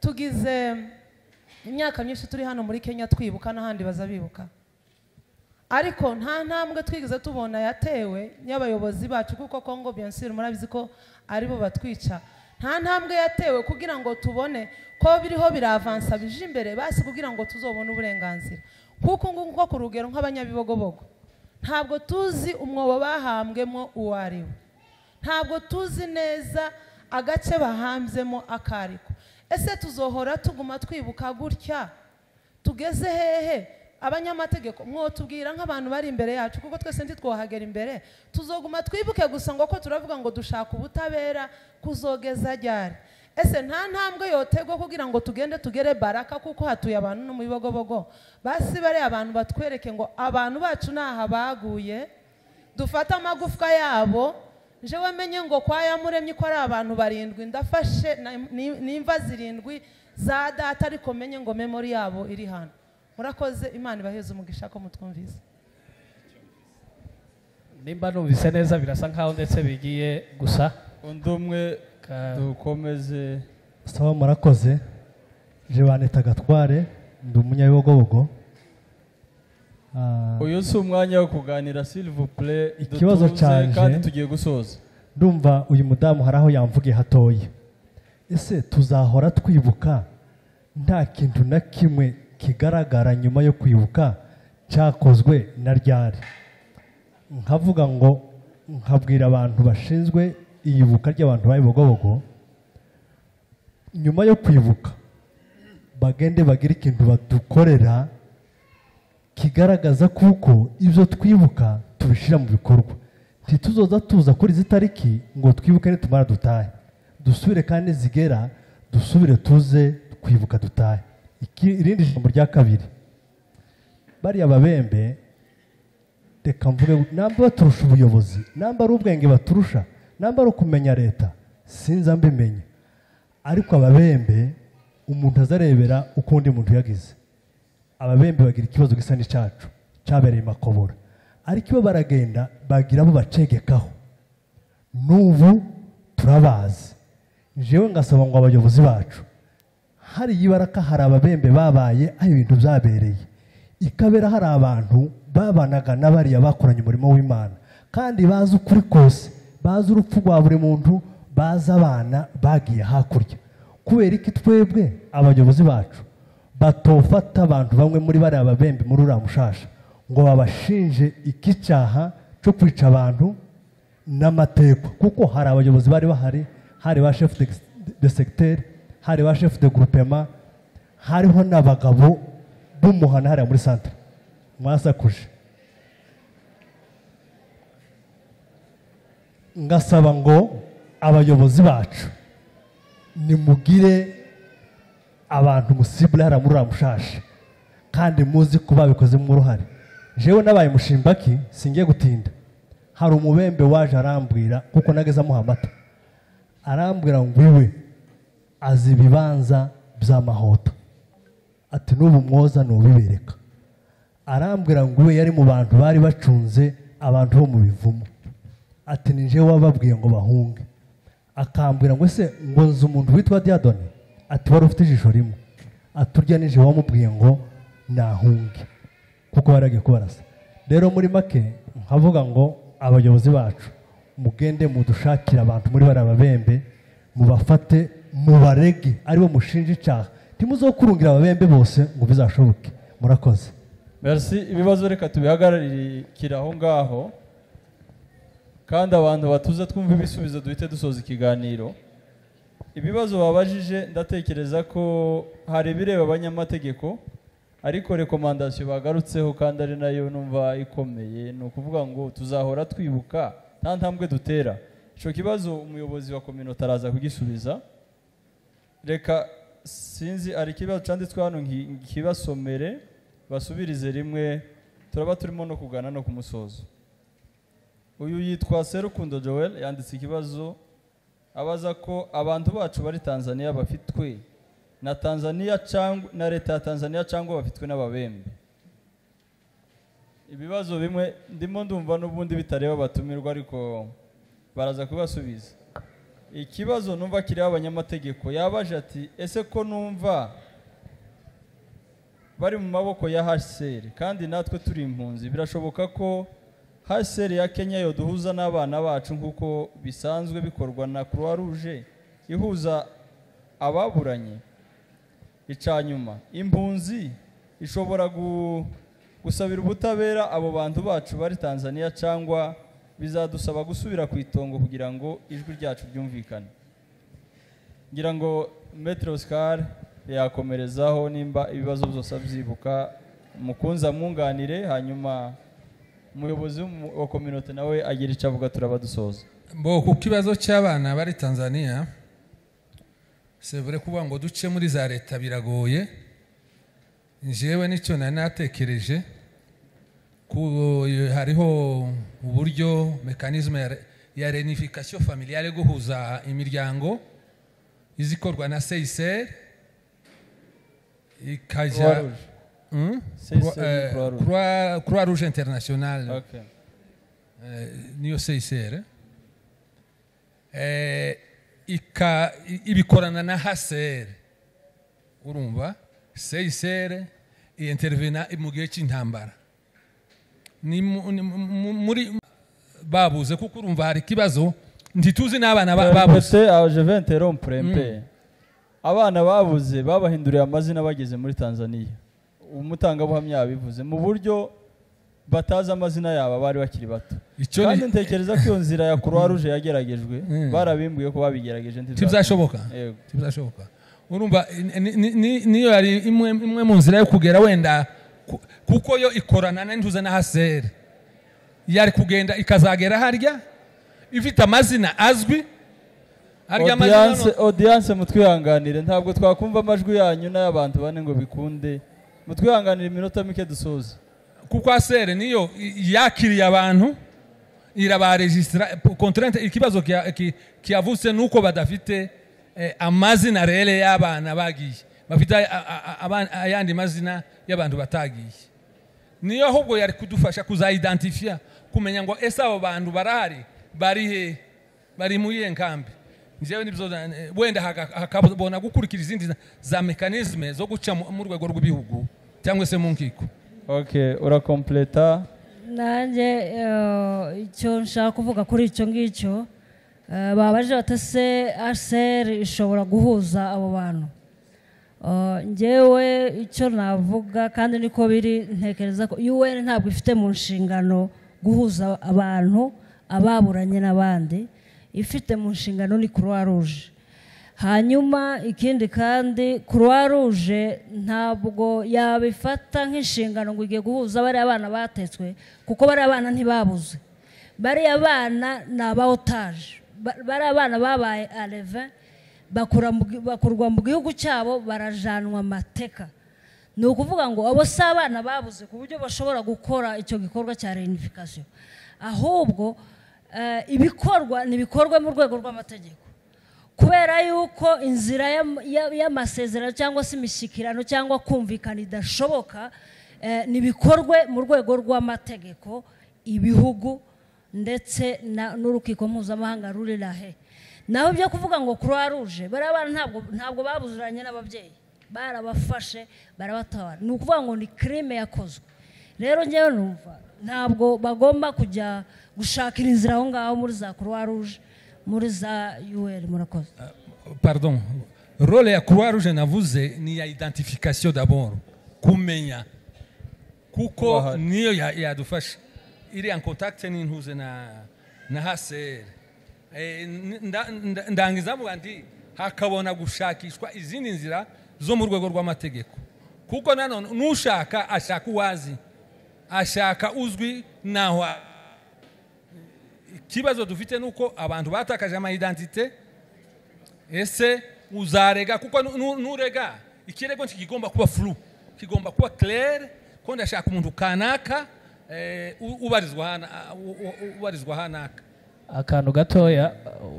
tugize imyaka myinshi turi hano muri Kenya twibuka n'ahandi bazabibuka, ariko nta ntambwe twigeze tubona yatewe n'abayobozi bacu, kuko Congo bien sûr murabizi ko aribo batwica. Nta ntambwe yatewe kugira ngo tubone ko biriho biravansa bije imbere, basi kugira ngo tuzobone uburenganzira. Kuko nguko ku rugero nk'abanyabibogobogo ntabwo tuzi umwobo bahambwemo uwo ari we, ntabwo tuzi neza agace bahambzemo akariko. Ese tuzohora tuguma twibuka gutya tugeze hehe? Abanyamategeko mwotubwira nk'abantu bari imbere yacu, kuko twese ntitwohagera imbere, tuzoguma twibuke gusa ngo ko turavuga ngo dushaka ubutabera kuzogeza ryari? Ese nta ntambwe yotegwa kugira ngo tugende tugere Baraka, kuko hatuye abantu no mu Bibogobogo? Basi bare abantu batwereke ngo abantu bacu naha baguye, dufate amagufwa yabo. Jewe menye ngo kwa Yamuremye ko ari abantu 7, ndafashe nimva 7 za data, ariko menye ngo memory yabo iri hano. Murakoze, Imana ibaheze umugisha ko mutwumvise. Nimba numvise neza birasa nkaho ndetse bigiye gusa. Undi umwe dukomeze. Sawa, murakoze. Je baneta Gatware, ndi umunyabibogobogo. Uyu si umwanya wo kuganira, s'il vous plaît. Ikibazo cyanje kandi tugiye gusoza. Ndumva uyu mudamu haraho yamvuge hatoye. Ese tuzahora twibuka nta kintu na kimwe kigaragara nyuma yo kwibuka cyakozwe na ryari? Nkavuga ngo nkabwira abantu bashinzwe iyibuka ry'abantu babibogobogo, nyuma yo kwibuka bagende bagira ikintu badukorera kigaragaza kuko ibyo twibuka tubishira mu bikorwa. Ntituzoza tuza kuri zitariki ngo twibuke nitumara dutahe, dusubire kandi zigera dusubire tuze kwibuka dutahe. Irindi jambo rya kabiri, bariya babembe reka mvuge, namba baturusha ubuyobozi, namba ari ubwenge baturusha, namba ari ukumenya leta, sinza mbimenye, ariko ababembe umuntu azarebera uko undi muntu yagize. Ababembe bagira ikibazo gisa n'icacu cyabereye Makobora, ariko iyo baragenda bagira abo bacegekaho. N'ubu turabazi. Jewe ngasaba ngo abayobozi bacu, hari Ibaraka hari ababembe babaye aho ibintu byabereye, ikabera hari abantu babanaga n'abariya bakoranye umurimo w'Imana, kandi bazi ukuri kose, bazi urupfu rwa buri muntu, bazi abana bagiye hakurya. Kubera iki twebwe abayobozi bacu batofata abantu bamwe muri bariya babembe muri uriya mushasha ngo babashinje iki cyaha cyo kwica abantu n'amatekwa? Kuko hari abayobozi bari bahari, hari ba chef de secteur, hari ba chef de groupement, hariho n'abagabo b'umuhana hariya muri centre. Mwasakuje. Ngasaba ngo abayobozi bacu nimugire abantu musibule hariya muri uriya mushasha, kandi muzi ko babikozemo uruhare. Jewe nabaye mushimbaki, singiye gutinda. Hari umubembe waje arambwira, kuko nageze amuha amata, arambwira ngo iwe azi ibibanza by'amahota, ati n'ubu mwoza nubibereka. Arambwira ngo iwe yari mu bantu bari bacunze abantu bo mu bivumo, ati ni jewe wababwiye ngo bahunge. Akambwira ngo ese ngo nzi umuntu witwa Diadone, ati wari ufite ijisho rimwe, ati urya nije wamubwiye ngo nahunge kuko baragiye kubarasa. Rero muri make nkavuga ngo abayobozi bacu mugende mudushakira abantu muri bariya babembe, mubafate mubarege aribo mushinja icyaha, ntimuzokurungira ababembe bose ngo bizashoboke. Murakoze. Merci. Ibibazo reka tubihagararikira aho ngaho, kandi abantu batuze twumva ibisubizo duhite dusoza ikiganiro. Ibibazo babajije ndatekereza ko hari ibireba abanyamategeko, ariko rekomandasiyo bagarutseho kandi ari nayo numva ikomeye, ni ukuvuga ngo tuzahora twibuka nta ntambwe dutera. Ico kibazo umuyobozi wa communauté araza kugisubiza. Reka sinzi ari ikibazo canditswe hano nkibasomere basubirize rimwe, turaba turimo no kugana no kumusozo. Uyu yitwa Serukundo Joel, yanditse ikibazo abaza ko abantu bacu bari Tanzania bafitwe na Tanzania cyangwa na leta ya Tanzania cyangwa bafitwe n'ababembe. Ibibazo bimwe ndimo ndumva n'ubundi bitareba abatumirwa, ariko baraza kubasubiza. Ikibazo numva kiriho abanyamategeko, yabaje ati: ese ko numva bari mu maboko ya HCR kandi natwe turi impunzi, birashoboka ko HCR ya Kenya yoduhuza n'abana bacu nk'uko bisanzwe bikorwa na Croix Rouge ihuza ababuranye? Icanyuma, impunzi ishobora gusabira ubutabera abo bantu bacu bari Tanzania, cyangwa bizadusaba gusubira ku itongo kugira ngo ijwi ryacu ryumvikane? Ngira ngo Maître Oscar yakomerezaho nimba ibibazo byose abyibuka, mukunzi amwunganire, hanyuma umuyobozi wa communauté nawe agira icyo avuga, turaba dusoza. Bo, ku kibazo cy'abana bari Tanzania, c'est vrai, kuvuga ngo duce muri za leta biragoye. Njyewe nicyo nari natekereje ku hariho uburyo, mécanisme ya réunification familiale, guhuza imiryango, izikorwa na CICR, ikajya Croix Rouge. CICR ni Croix Rouge. Croix Rouge Internationale. Niyo CICR ibikorana na HCR. Urumva CICR intervena mu gihe cy'intambara, ni muri babuze, kuko urumva hari ikibazo, ntituzi n'abana babuze. Permettez, je vais interrompre un peu. Abana babuze babahinduriye amazina bageze muri Tanzania, umutangabuhamya yabivuze mu buryo batazi amazina yabo, bari bakiri bato. Icyo Kandi ntekereza ko iyo nzira ya Croix Rouge yageragejwe, barabimbwiye ko babigerageje. Ntibizashoboka. Yego. Ntibizashoboka. Urumva niyo yari imwe mu nzira yo kugera wenda kuko yo ikorana n'intuze na HCR, yari kugenda ikazagera harya ifite amazina azwi, harya amazina. Audience, audience, mutwihanganire, ntabwo twakumva amajwi yanyu n'ay'abantu bane ngo bikunde. Mutwihanganire iminota mike dusoze. Kuko HCR niyo yakiriye abantu, irabaregistra. Contrainte, ikibazo kiyavutse nuko badafite amazina réels y'abana bagiye, bafite ayandi mazina y'abantu batagiye. Niyo ahubwo yari kudufasha kuzayidentifia, kumenya ngo ese abo bantu barahari, bari he, bari muri iyihe nkambi. Njyewe nibyo wenda hakabona gukurikira izindi za mécanismes zo guca mu rwego rw'ibihugu cyangwa se mu nkiko. Okay, urakompleta. Nanjye icyo nshaka kuvuga kuri icyo ngicyo, babaje batese HCR ishobora guhuza abo bantu. Njyewe icyo navuga, kandi niko biri, ntekereza ko UN ntabwo ifite mu nshingano guhuza abantu ababuranye n'abandi. Ifite mu nshingano ni Croix Rouge. Hanyuma ikindi kandi, Croix Rouge ntabwo yabifata nk'inshingano ngo igiye guhuza bariya bana batetswe, kuko bariya bana ntibabuze. Bariya bana ni aba otages. Bariya bana babaye enlevés, bakurwa mu gihugu cyabo, barajanwa amateka. Ni ukuvuga ngo abo si abana babuze ku buryo bashobora gukora icyo gikorwa cya réunification. Ahubwo ibikorwa ni ibikorwa mu rwego rw'amategeko, kubera yuko inzira y'amasezerano cyangwa se imishyikirano cyangwa kumvikana idashoboka, nibikorwe mu rwego rw'amategeko, ibihugu ndetse n'urukiko mpuzamahanga ruri La Haye. Naho ibyo kuvuga ngo Croix Rouge, bariya bana ntabwo babuzuranye n'ababyeyi, barabafashe barabatabara. Ni ukuvuga ngo ni crime yakozwe. Rero ngewe numva ntabwo bagomba kujya gushakira inzira aho ngaho muri za Croix Rouge, muri za UN. Murakoze. Pardon, rôle ya Croix Rouge navuze ni ya identification d'abord, kumenya, kuko Bahari. niyo yadufasha, iri en contact n'intuze na HCR. Ndangiza mvuga nti hakabona gushakishwa izindi nzira zo mu rwego rw'amategeko, kuko nanone nushaka ashaka uwazi, ashaka uzwi naho. Ikibazo dufite nuko abantu batakaje ama identité. Ese uzarega? Kuko nurega, ikirego ntikigomba kuba flou, kigomba kuba clair, ko ndashaka umuntu kanaka. Ubarizwa hanaka. Akantu gatoya,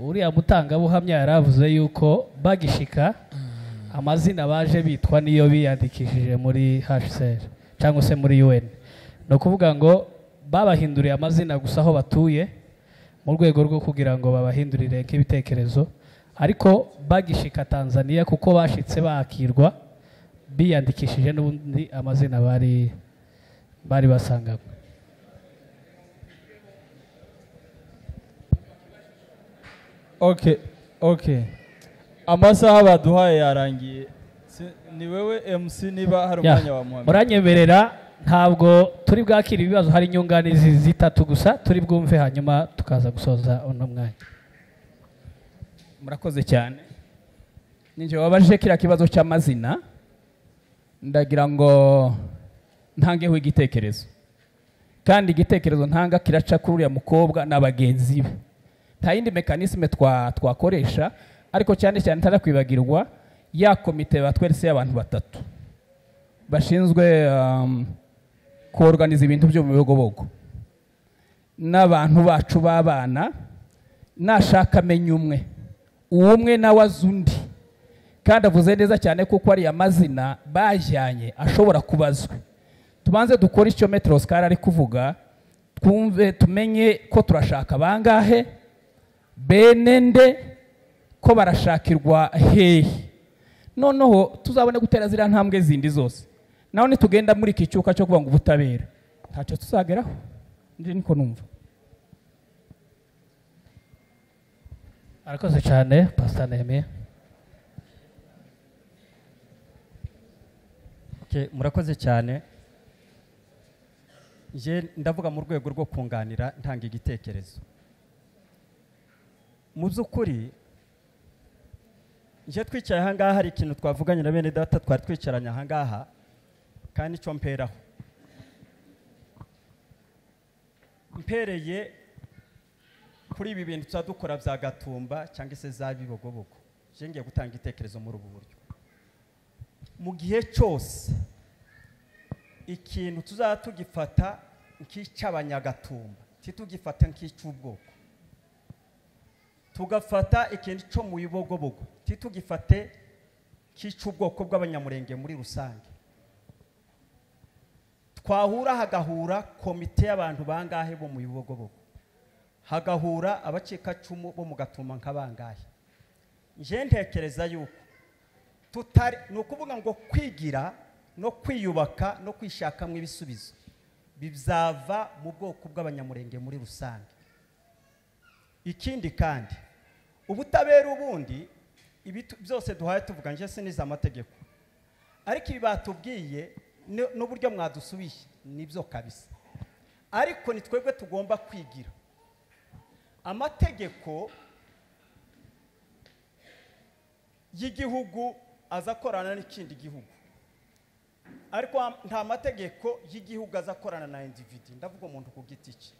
uriya mutangabuhamya yaravuze yuko bagishika amazina baje bitwa niyo biyandikishije muri HCR cyangwa se muri UN. No kuvuga ngo babahinduriye amazina gusa aho batuye mu rwego rwo kugira ngo babahindurire nk'ibitekerezo, ariko bagishika Tanzania kuko bashitse bakirwa biyandikishije n'ubundi amazina bari basanganywe. Okay. Amasaha baduhaye yarangiye. Ni wewe MC niba hari umwanya wa Muhammad. Muranyemerera, ntabwo turi bwakira ibibazo, hari inyunganizi zitatu gusa turi bwumve hanyuma tukaza gusoza uno mwanya. Murakoze cyane. Ninje wabajije kira kibazo cy'amazina, ndagira ngo ntangeho igitekerezo. Kandi igitekerezo ntanga kiraca kuri uriya mukobwa n'abagenzi be. Nta yindi mekanisme twakoresha, ariko cyane cyane ntarakwibagirwa ya komite batwerese y'abantu batatu bashinzwe kuorganiza ibintu byo mu bigobogo n'abantu bacu babana, nashaka amenya umwe uwumwe nawe azundi, kandi avuze neza cyane kuko ari amazina bajyanye ashobora kubazwa. Tubanze dukore icyo Metro Oscar ari kuvuga, twumve tumenye ko turashaka bangahe, benende ko barashakirwa hehe, noneho tuzabone gutera ziriya ntambwe zindi zose. Naho nitugenda muri iki cyuka cyo kuvuga ngo ubutabera ntacyo tuzageraho. Ndi niko numva. Arakoze cyane Pastor Nehemia. Okay, murakoze cyane. Nje ndavuga mu rwego rwo kunganira ntanga igitekerezo. Mu by'ukuri nje twicaye aha ngaha hari ikintu twavuganye na bene data twari twicaranye aha ngaha, kandi icyo mperaho mpereye kuri ibi bintu tuzadukora bya Gatumba cyangwa se za Bibogobogo. Nje ngiye gutanga igitekerezo muri ubu buryo. Mu gihe cyose ikintu tuzatugifata nk'icy'abanyagatumba, titugifata nk'icy'ubwoko, tugafata ikintu cyo mu Bibogobogo, titugifate nk'icy'ubwoko bw'abanyamurenge muri rusange, twahura hagahura komite y'abantu bangahe bo mu Bibogobogo, hagahura abacikacumu bo mu Gatumba nka bangahe. Nje ntekereza yuko tutari, ni ukuvuga ngo kwigira no kwiyubaka no kwishakamo ibisubizo bizava mu bwoko bw'abanyamurenge muri rusange. Ikindi kandi ubutabera ubundi ibi byose duhaye tuvuga, nje siniza amategeko, ariko ibi batubwiye n'uburyo mwadusubiye nibyo kabisa, ariko ni twebwe tugomba kwigira amategeko y'igihugu azakorana n'ikindi gihugu, ariko nta mategeko y'igihugu azakorana na individu, ndavuga umuntu ku giti cye.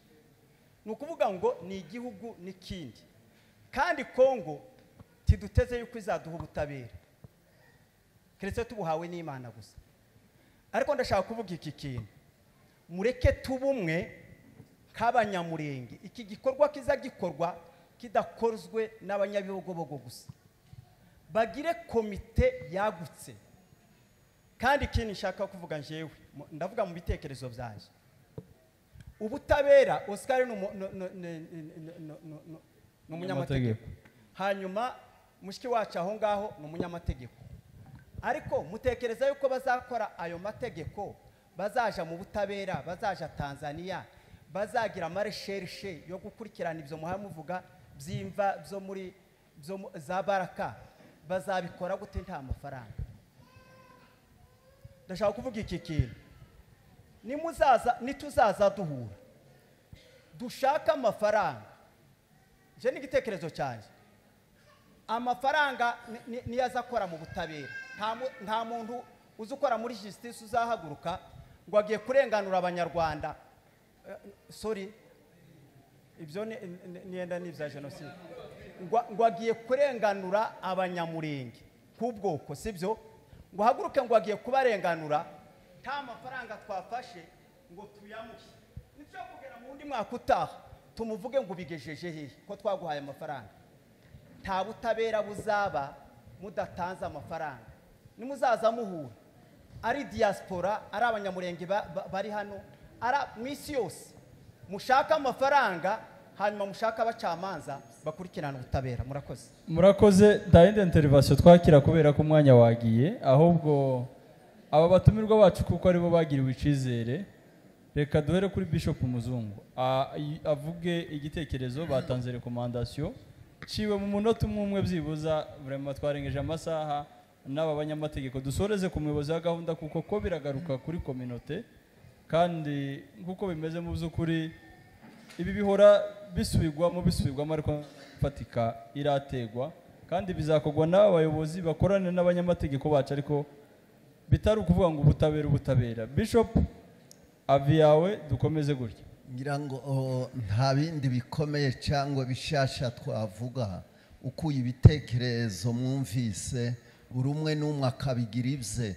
Ni ukuvuga ngo ni igihugu n'ikindi, kandi Kongo tiduteze yuko izaduha ubutabera keretse tubuhawe n'Imana gusa. Ariko ndashaka kuvuga iki kintu, mureke tubumwe nk'abanyamurenge, iki gikorwa kiza gikorwa kidakozwe n'abanyabibogobogo gusa, bagire komite yagutse. Kandi ikindi nshaka kuvuga njewe, ndavuga mu bitekerezo byanjye, ubutabera Oscar ni umunyamategeko, hanyuma mushiki wacu aho ngaho ni umunyamategeko, ariko mutekereza yuko bazakora ayo mategeko, bazaja mu butabera, bazaja Tanzania, bazagira amaresherishe yo gukurikirana ibyo muhamuvuga by'imva byo muri za Baraka, bazabikora gute nta mafaranga? Ndashaka kuvuga iki kintu, nimuzaza nituzaza duhura dushaka amafaranga, je n'igitekerezo cyanjye, amafaranga niyo azakora mu butabera. Nta muntu uzukora muri justice uzahaguruka ngo agiye kurenganura abanyarwanda, sorry ibyo niyenda n'ibya jenoside, ngo agiye kurenganura abanyamurenge k'ubwoko, sibyo? Ngo haguruke ngo agiye kubarenganura nta mafaranga twafashe ngo tuyamuhe. Nicyo kugera mu wundi mwaka utaha tumuvuge ngo ubigejeje hehe ko twaguhaye amafaranga. Nta butabera buzaba mudatanze amafaranga. Nimuzaza muhura ari diaspora, ari abanyamurenge bari hano, ari mu isi yose, mushaka amafaranga hanyuma mushaka abacamanza bakurikirana ubutabera. Murakoze. Murakoze. Nta yindi intervention twakira kubera ko umwanya wagiye, ahubwo aba batumirwa bacu kuko aribo bagiriwe icizere, reka duhere kuri Bishop Muzungu avuge igitekerezo. Batanze recommandation ciwe mu munota umwe umwe byibuza, vraiment twarengeje amasaha n'aba banyamategeko. Dusoreze ku muyobozi wa gahunda kuko ko biragaruka kuri communauté, kandi nkuko bimeze mu by'ukuri ibi bihora bisubirwamo bisubirwamo, ariko fatika irategwa kandi bizakorwa n'aba bayobozi bakorana n'abanyamategeko bacu, ariko bitari ukuvuga ngo ubutabera ubutabera. Bishop, avi yawe dukomeze gutya. Ngira ngo nta bindi bikomeye cyangwa bishasha twavuga, ukuye ibitekerezo mwumvise buri umwe n'umwe akabigira ibye,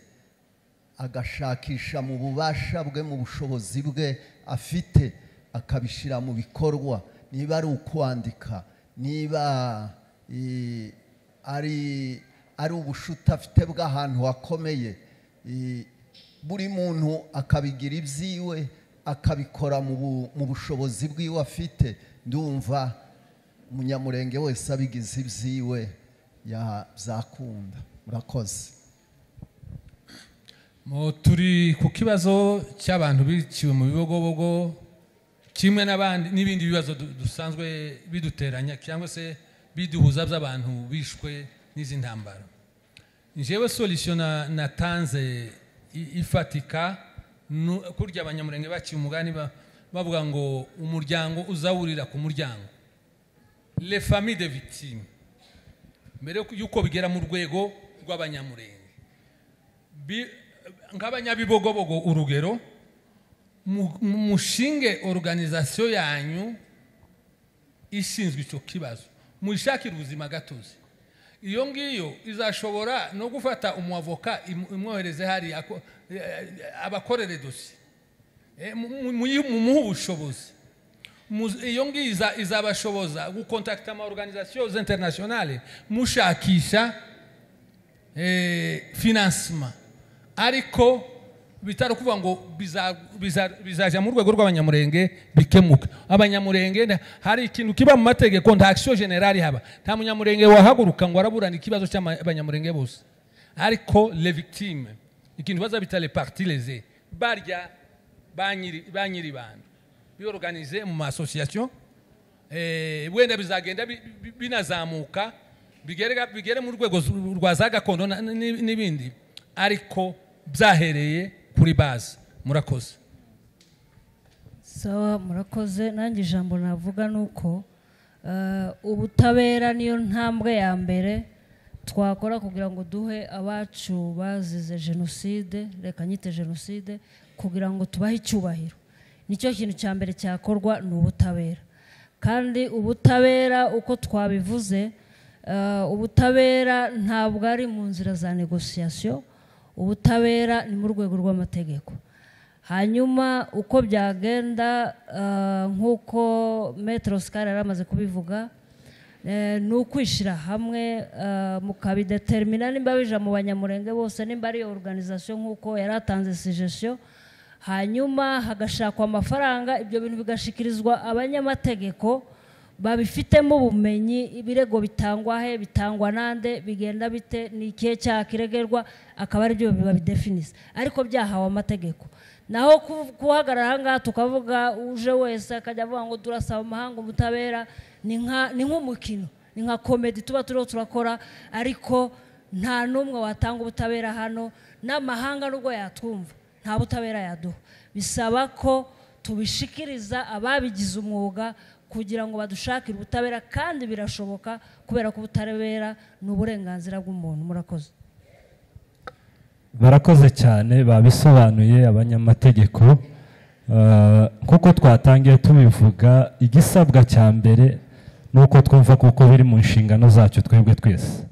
agashakisha mu bubasha bwe, mu bushobozi bwe afite, akabishyira mu bikorwa. Niba ari ukwandika, niba ari ubushuti afite bw'ahantu hakomeye, buri muntu akabigira ibyiwe, akabikora mu bushobozi bwiwe afite. Ndumva umunyamurenge wese abigize ibyiwe byakunda. Murakoze. Turi ku kibazo cy'abantu biciwe mu Bibogobogo kimwe n'abandi n'ibindi bibazo dusanzwe biduteranya cyangwa se biduhuza by'abantu bishwe n'izi ntambara. Njyewe solution natanze ifatika, kurya abanyamurenge baciye umugani bavuga ngo umuryango uzawurira ku muryango, les familles de victimes, mbere yuko bigera mu rwego rw'abanyamurenge nk'abanyabibogobogo, urugero mushinge organisation yanyu ishinzwe icyo kibazo, muyishakire ubuzima gatozi. Iyo ngiyo izashobora no gufata umwavoka imwohereze hari abakorere dossier, mumuhe ubushobozi. Iyo ngiyo izabashoboza gukontakta ama organisations internationales mushakisha financement, ariko bitari kuvuga ngo bizaja mu rwego rw'abanyamurenge bikemuka. Abanyamurenge hari ikintu kiba mu mategeko, nta action generale haba, nta munyamurenge wahaguruka ngo araburana ikibazo cy'abanyamurenge bose, ariko les victimes, ikintu baza bita les parties lésées, barya banyiri bantu biorganize mu association, wenda bizagenda binazamuka bigere mu rwego rwa za gakondo n'ibindi, ariko byahereye kuri base. Murakoze. Sawa, murakoze. Nanjye ijambo navuga nuko ubutabera niyo ntambwe ya mbere twakora kugira ngo duhe abacu bazize jenoside, reka nyite jenoside, kugira ngo tubahe icyubahiro. Nicyo kintu cya mbere cyakorwa ni ubutabera. Kandi ubutabera uko twabivuze, ubutabera ntabwo ari mu nzira za negociation, ubutabera ni mu rwego rw'amategeko. Hanyuma uko byagenda, nk'uko Maître Oscar yaramaze kubivuga, ni ukwishira hamwe mukabidetermina nimba bija mu banyamurenge bose, nimba ari organisation nk'uko yaratanze suggestion, hanyuma hagashakwa amafaranga, ibyo bintu bigashikirizwa abanyamategeko babifitemo ubumenyi, ibirego bitangwa he, bitangwa nande, bigenda bite, ni ikihe cyaha kiregerwa, akaba ari byo bibabidefinisa, ariko byahawe amategeko. Naho kuhagarara aha ngaha tukavuga uje wese akajya avuga ngo turasaba amahanga ubutabera, ni nk'umukino, ni nka komedi tuba turiho turakora, ariko nta n'umwe watanga ubutabera hano, n'amahanga nubwo yatwumva nta butabera yaduha. Bisaba ko tubishikiriza ababigize umwuga kugira ngo badushakire ubutabera, kandi birashoboka kubera ko ubutabera ni uburenganzira bw'umuntu. Murakoze. Barakoze cyane, babisobanuye abanyamategeko. Kuko twatangiye tubivuga, igisabwa cya mbere nuko twumva kuko biri mu nshingano zacu twebwe twese,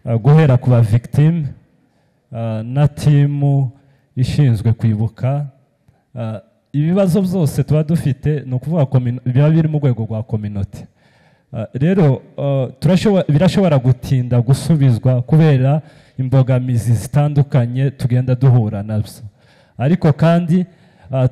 guhera ku ba victime na timu ishinzwe kwibuka. Ibibazo byose tuba dufite ni ukuvuga biba biri mu rwego rwa community. Rero birashobora gutinda gusubizwa kubera imbogamizi zitandukanye tugenda duhura nabyo, ariko kandi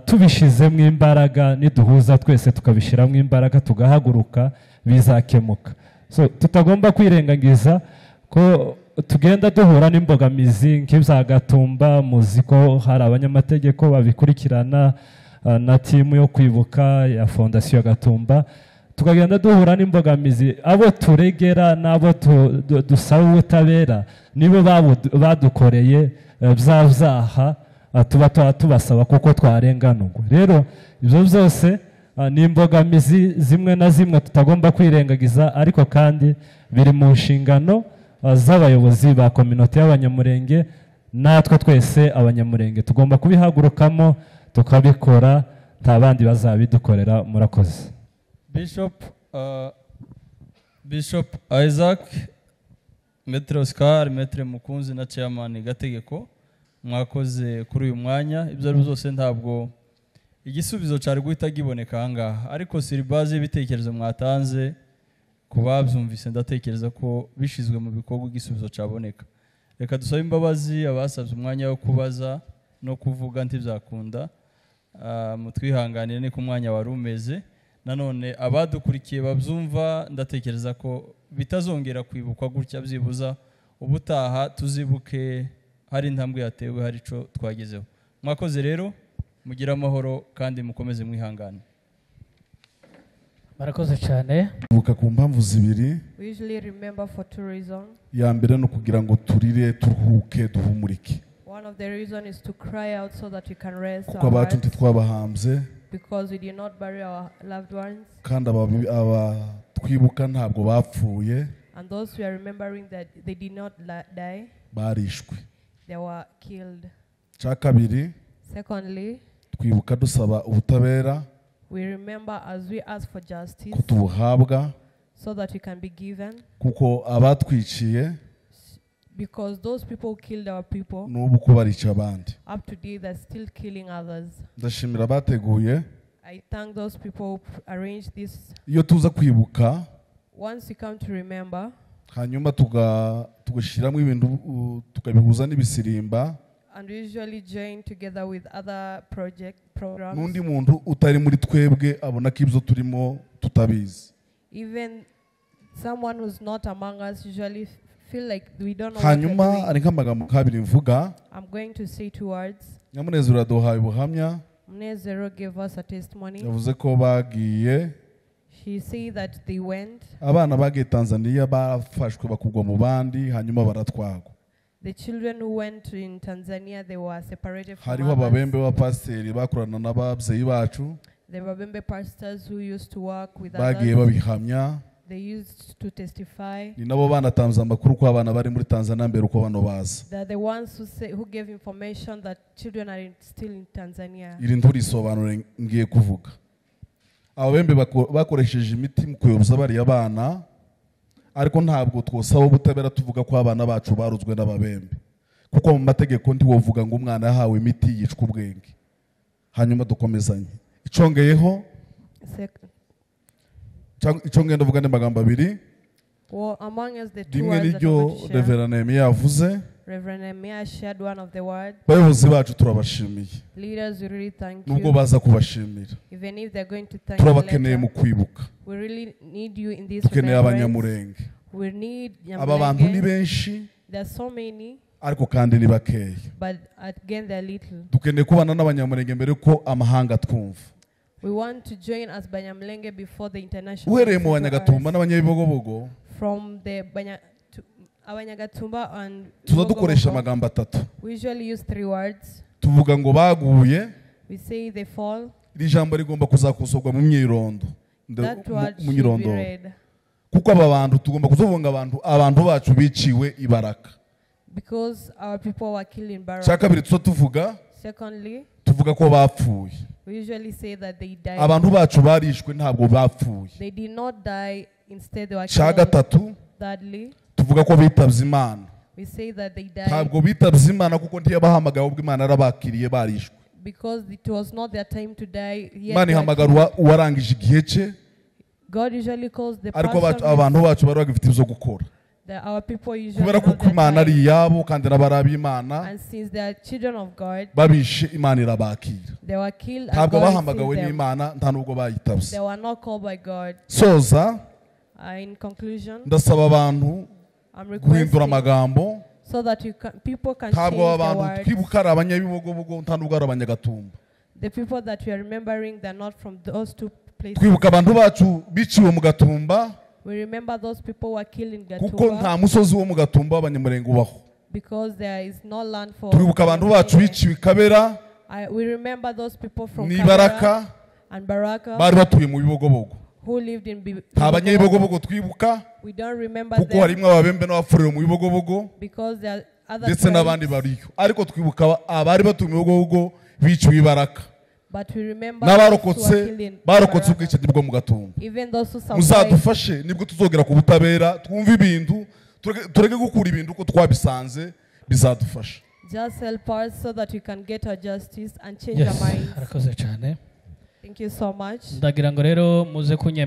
tubishizemo imbaraga, niduhuza twese tukabishyiramo imbaraga tugahaguruka, bizakemuka. So tutagomba kwirengagiza ko tugenda duhura n'imbogamizi nk'ibya Gatumba. Muzi ko hari abanyamategeko babikurikirana na team yo kwibuka ya Fondation Gatumba. Tukagenda duhura n'imbogamizi, abo turegera n'abo dusaba ubutabera nibo badukoreye bya byaha tuba tubasaba kuko twarenganurwa. Rero ibyo byose ni imbogamizi zimwe na zimwe tutagomba kwirengagiza, ariko kandi biri mu nshingano z'abayobozi ba community y'Abanyamurenge. Natwe twese Abanyamurenge tugomba kubihagurukamo tukabikora, nta bandi bazabidukorera. Murakoze. Bishop Isaac, Maître Oscar, Maître Mukunzi na Chairman Gategeko, mwakoze kuri uyu mwanya. Ibyo ari byose ntabwo igisubizo cyari guhita giboneka ahangaha, ariko sur base y'ibitekerezo mwatanze ku babyumvise, ndatekereza ko bishizwe mu bikorwa igisubizo cyaboneka. Reka dusabe imbabazi abasabye umwanya wo kubaza no kuvuga ntibyakunda, mutwihanganire ni ku mwanya wari umeze. Nanone abadukurikiye babyumva, ndatekereza ko bitazongera kwibukwa gutya, byibuza ubutaha tuzibuke hari intambwe yatewe, hari ico twagezeho. Mwakoze rero, mugire amahoro kandi mukomeze mwihangane. Murakoze cyane. Kwibuka ku mpamvu zibiri. We usually remember for two reasons. Ya mbere ni ukugira ngo turire, turuhuke, duhumurike. One of the reasons is to cry out so that we can rest Kuko our abacu hearts, ntitwabahambye, because we did not bury our loved ones. kandi aba twibuka ntabwo bapfuye, And those we are remembering that they did not die, barishwe. they were killed. Cya kabiri, Secondly, twibuka dusaba ubutabera, we remember as we ask for justice, ko tubuhabwa, so that we can be given, kuko abatwiciye because those people who killed our people, n'ubu ko barica abandi. up to date they're still killing others. Ndashimira abateguye. I thank those people who arranged this. Iyo tuza kwibuka, Once you come to remember, hanyuma tugashyiramo ibintu, tukabihuza n'ibisirimba, and we usually join together with other project programs, n'undi muntu utari muri twebwe abona ko ibyo turimo tutabizi. Even someone who's not among us usually feel like we don't know what we're Hanyuma doing. ari nk'amagambo kabiri mvuga. I'm going to say two words. Nyamunezero yaduhaye ubuhamya. Munezero gave us a testimony. Yavuze ko bagiye, She said that they went. abana bagiye Tanzania bafashwe bakugwa mu bandi, hanyuma baratwagwa. The children who went in Tanzania, they were separated from Hariho others. ababembe b'abapasiteri bakorana n'ababyeyi bacu, The Babembe pastors who used to work with bagiye others, babihamya. they used to testify. Ni nabo banatanze amakuru ko abana bari muri Tanzania mbere uko bano baza. They're the ones who gave information that children are still in Tanzania. Iri nturisobanure ngiye kuvuga. Ababembe bakoresheje imiti mu kuyoboza bariya bana, ariko ntabwo twosaba ubutabera tuvuga ko abana bacu baruzwe n'ababembe, kuko mu mategeko ntiwovuga ngo umwana yahawe imiti yicwa ubwenge. Hanyuma dukomezanye. Icongeyeho, cyangwa icongeye ndavuga ni amagambo abiri. Well, among us, the two Rimwe words that niryo I'm going to share. Reverend Nehemiah yavuze. Reverend Nehemiah shared one of the words. Bayobozi bacu turabashimiye. Leaders, we really thank Nubwo you. baza kubashimira, Even if they're going to thank you turabakeneye later, mu kwibuka. we really need you in this Dukeneye remembrance. Abanyamurenge. We need Aba bantu ni Nyamulenge. benshi, There are so many, ariko kandi ni bakeya. but again they're little. Dukeneye kubana n'Abanyamurenge mbere ko amahanga twumva. We want to join as Banyamulenge before the international Uhereye mu listen to Banyagatumba us. n'Abanyabibogobogo, From the Banya, to, Abanyagatumba and tuza dukoresha Bibogobogo, amagambo atatu. we usually use three words. Tuvuga ngo baguye. We say they fall. Iri jambo rigomba kuzakosorwa mu myirondo. That word Mu should be myirondoro. read. Kuko aba bantu tugomba kuvuga abantu bacu biciwe ibaraka. Because our people were killed in Baraka. Cya kabiri tuza tuvuga, Secondly, tuvuga ko bapfuye. we usually say that they died. Abantu bacu barishwe ntabwo bapfuye. They did not die, instead they were Cya killed. gatatu, Thirdly, tuvuga ko bitabye Imana. we say that they died. Ntabwo bitabye Imana kuko ntiyabahamagaye, ahubwo Imana yarabakiriye barishwe. Because it was not their time to die. Yet Imana they were ihamagara killed. uwarangije igihe cye. God usually calls the Ariko person abantu bacu bari bagifite ibyo gukora. that our people usually Kubera have kuko their Imana ari time. iyabo kandi n'abari ab'Imana, And since they are children of God, babishe Imana irabakira. they were killed and Ntabwo God bahamagawe received them. n'Imana, nta nubwo bayitabye. They were not called by God. Soza. In conclusion, Ndasaba abantu I'm guhindura requesting amagambo. so that people can Ntabwo change aba their bantu words. twibuka ari abanyabibogobogo, nta nubwo ari abanyagatumba. The people that we are remembering, they're not from those two places. Twibuka abantu bacu biciwe mu Gatumba, We remember those people who were killed in kuko nta Gatumba musozi wo mu Gatumba w'Abanyamurenge ubaho. because there is no land for. Twibuka abantu bacu biciwe i Kabera We remember those people from n'i Kabera Baraka and Baraka bari batuye mu Bibogobogo. who lived in Nta banyabibogobogo twibuka, We don't remember kuko them harimo ababembe n'abafurero mu Bibogobogo because there are other ndetse n'abandi tribes, bariyo, ariko twibuka abari batuye mu Bibogobogo biciwe i Baraka but we remember those who n'abarokotse were killed in barokotse Baraka. ubwicanyi bwo mu Gatumba. Even those who survived. Muzadufashe nibwo tuzogera ku butabera, twumve ibintu, tureke gukura ibintu uko twabisanze, bizadufasha. Just help us so that we can get our justice and change Yes, our minds. arakoze cyane. Thank you so much. Ndagira ngo rero muze kunyemera.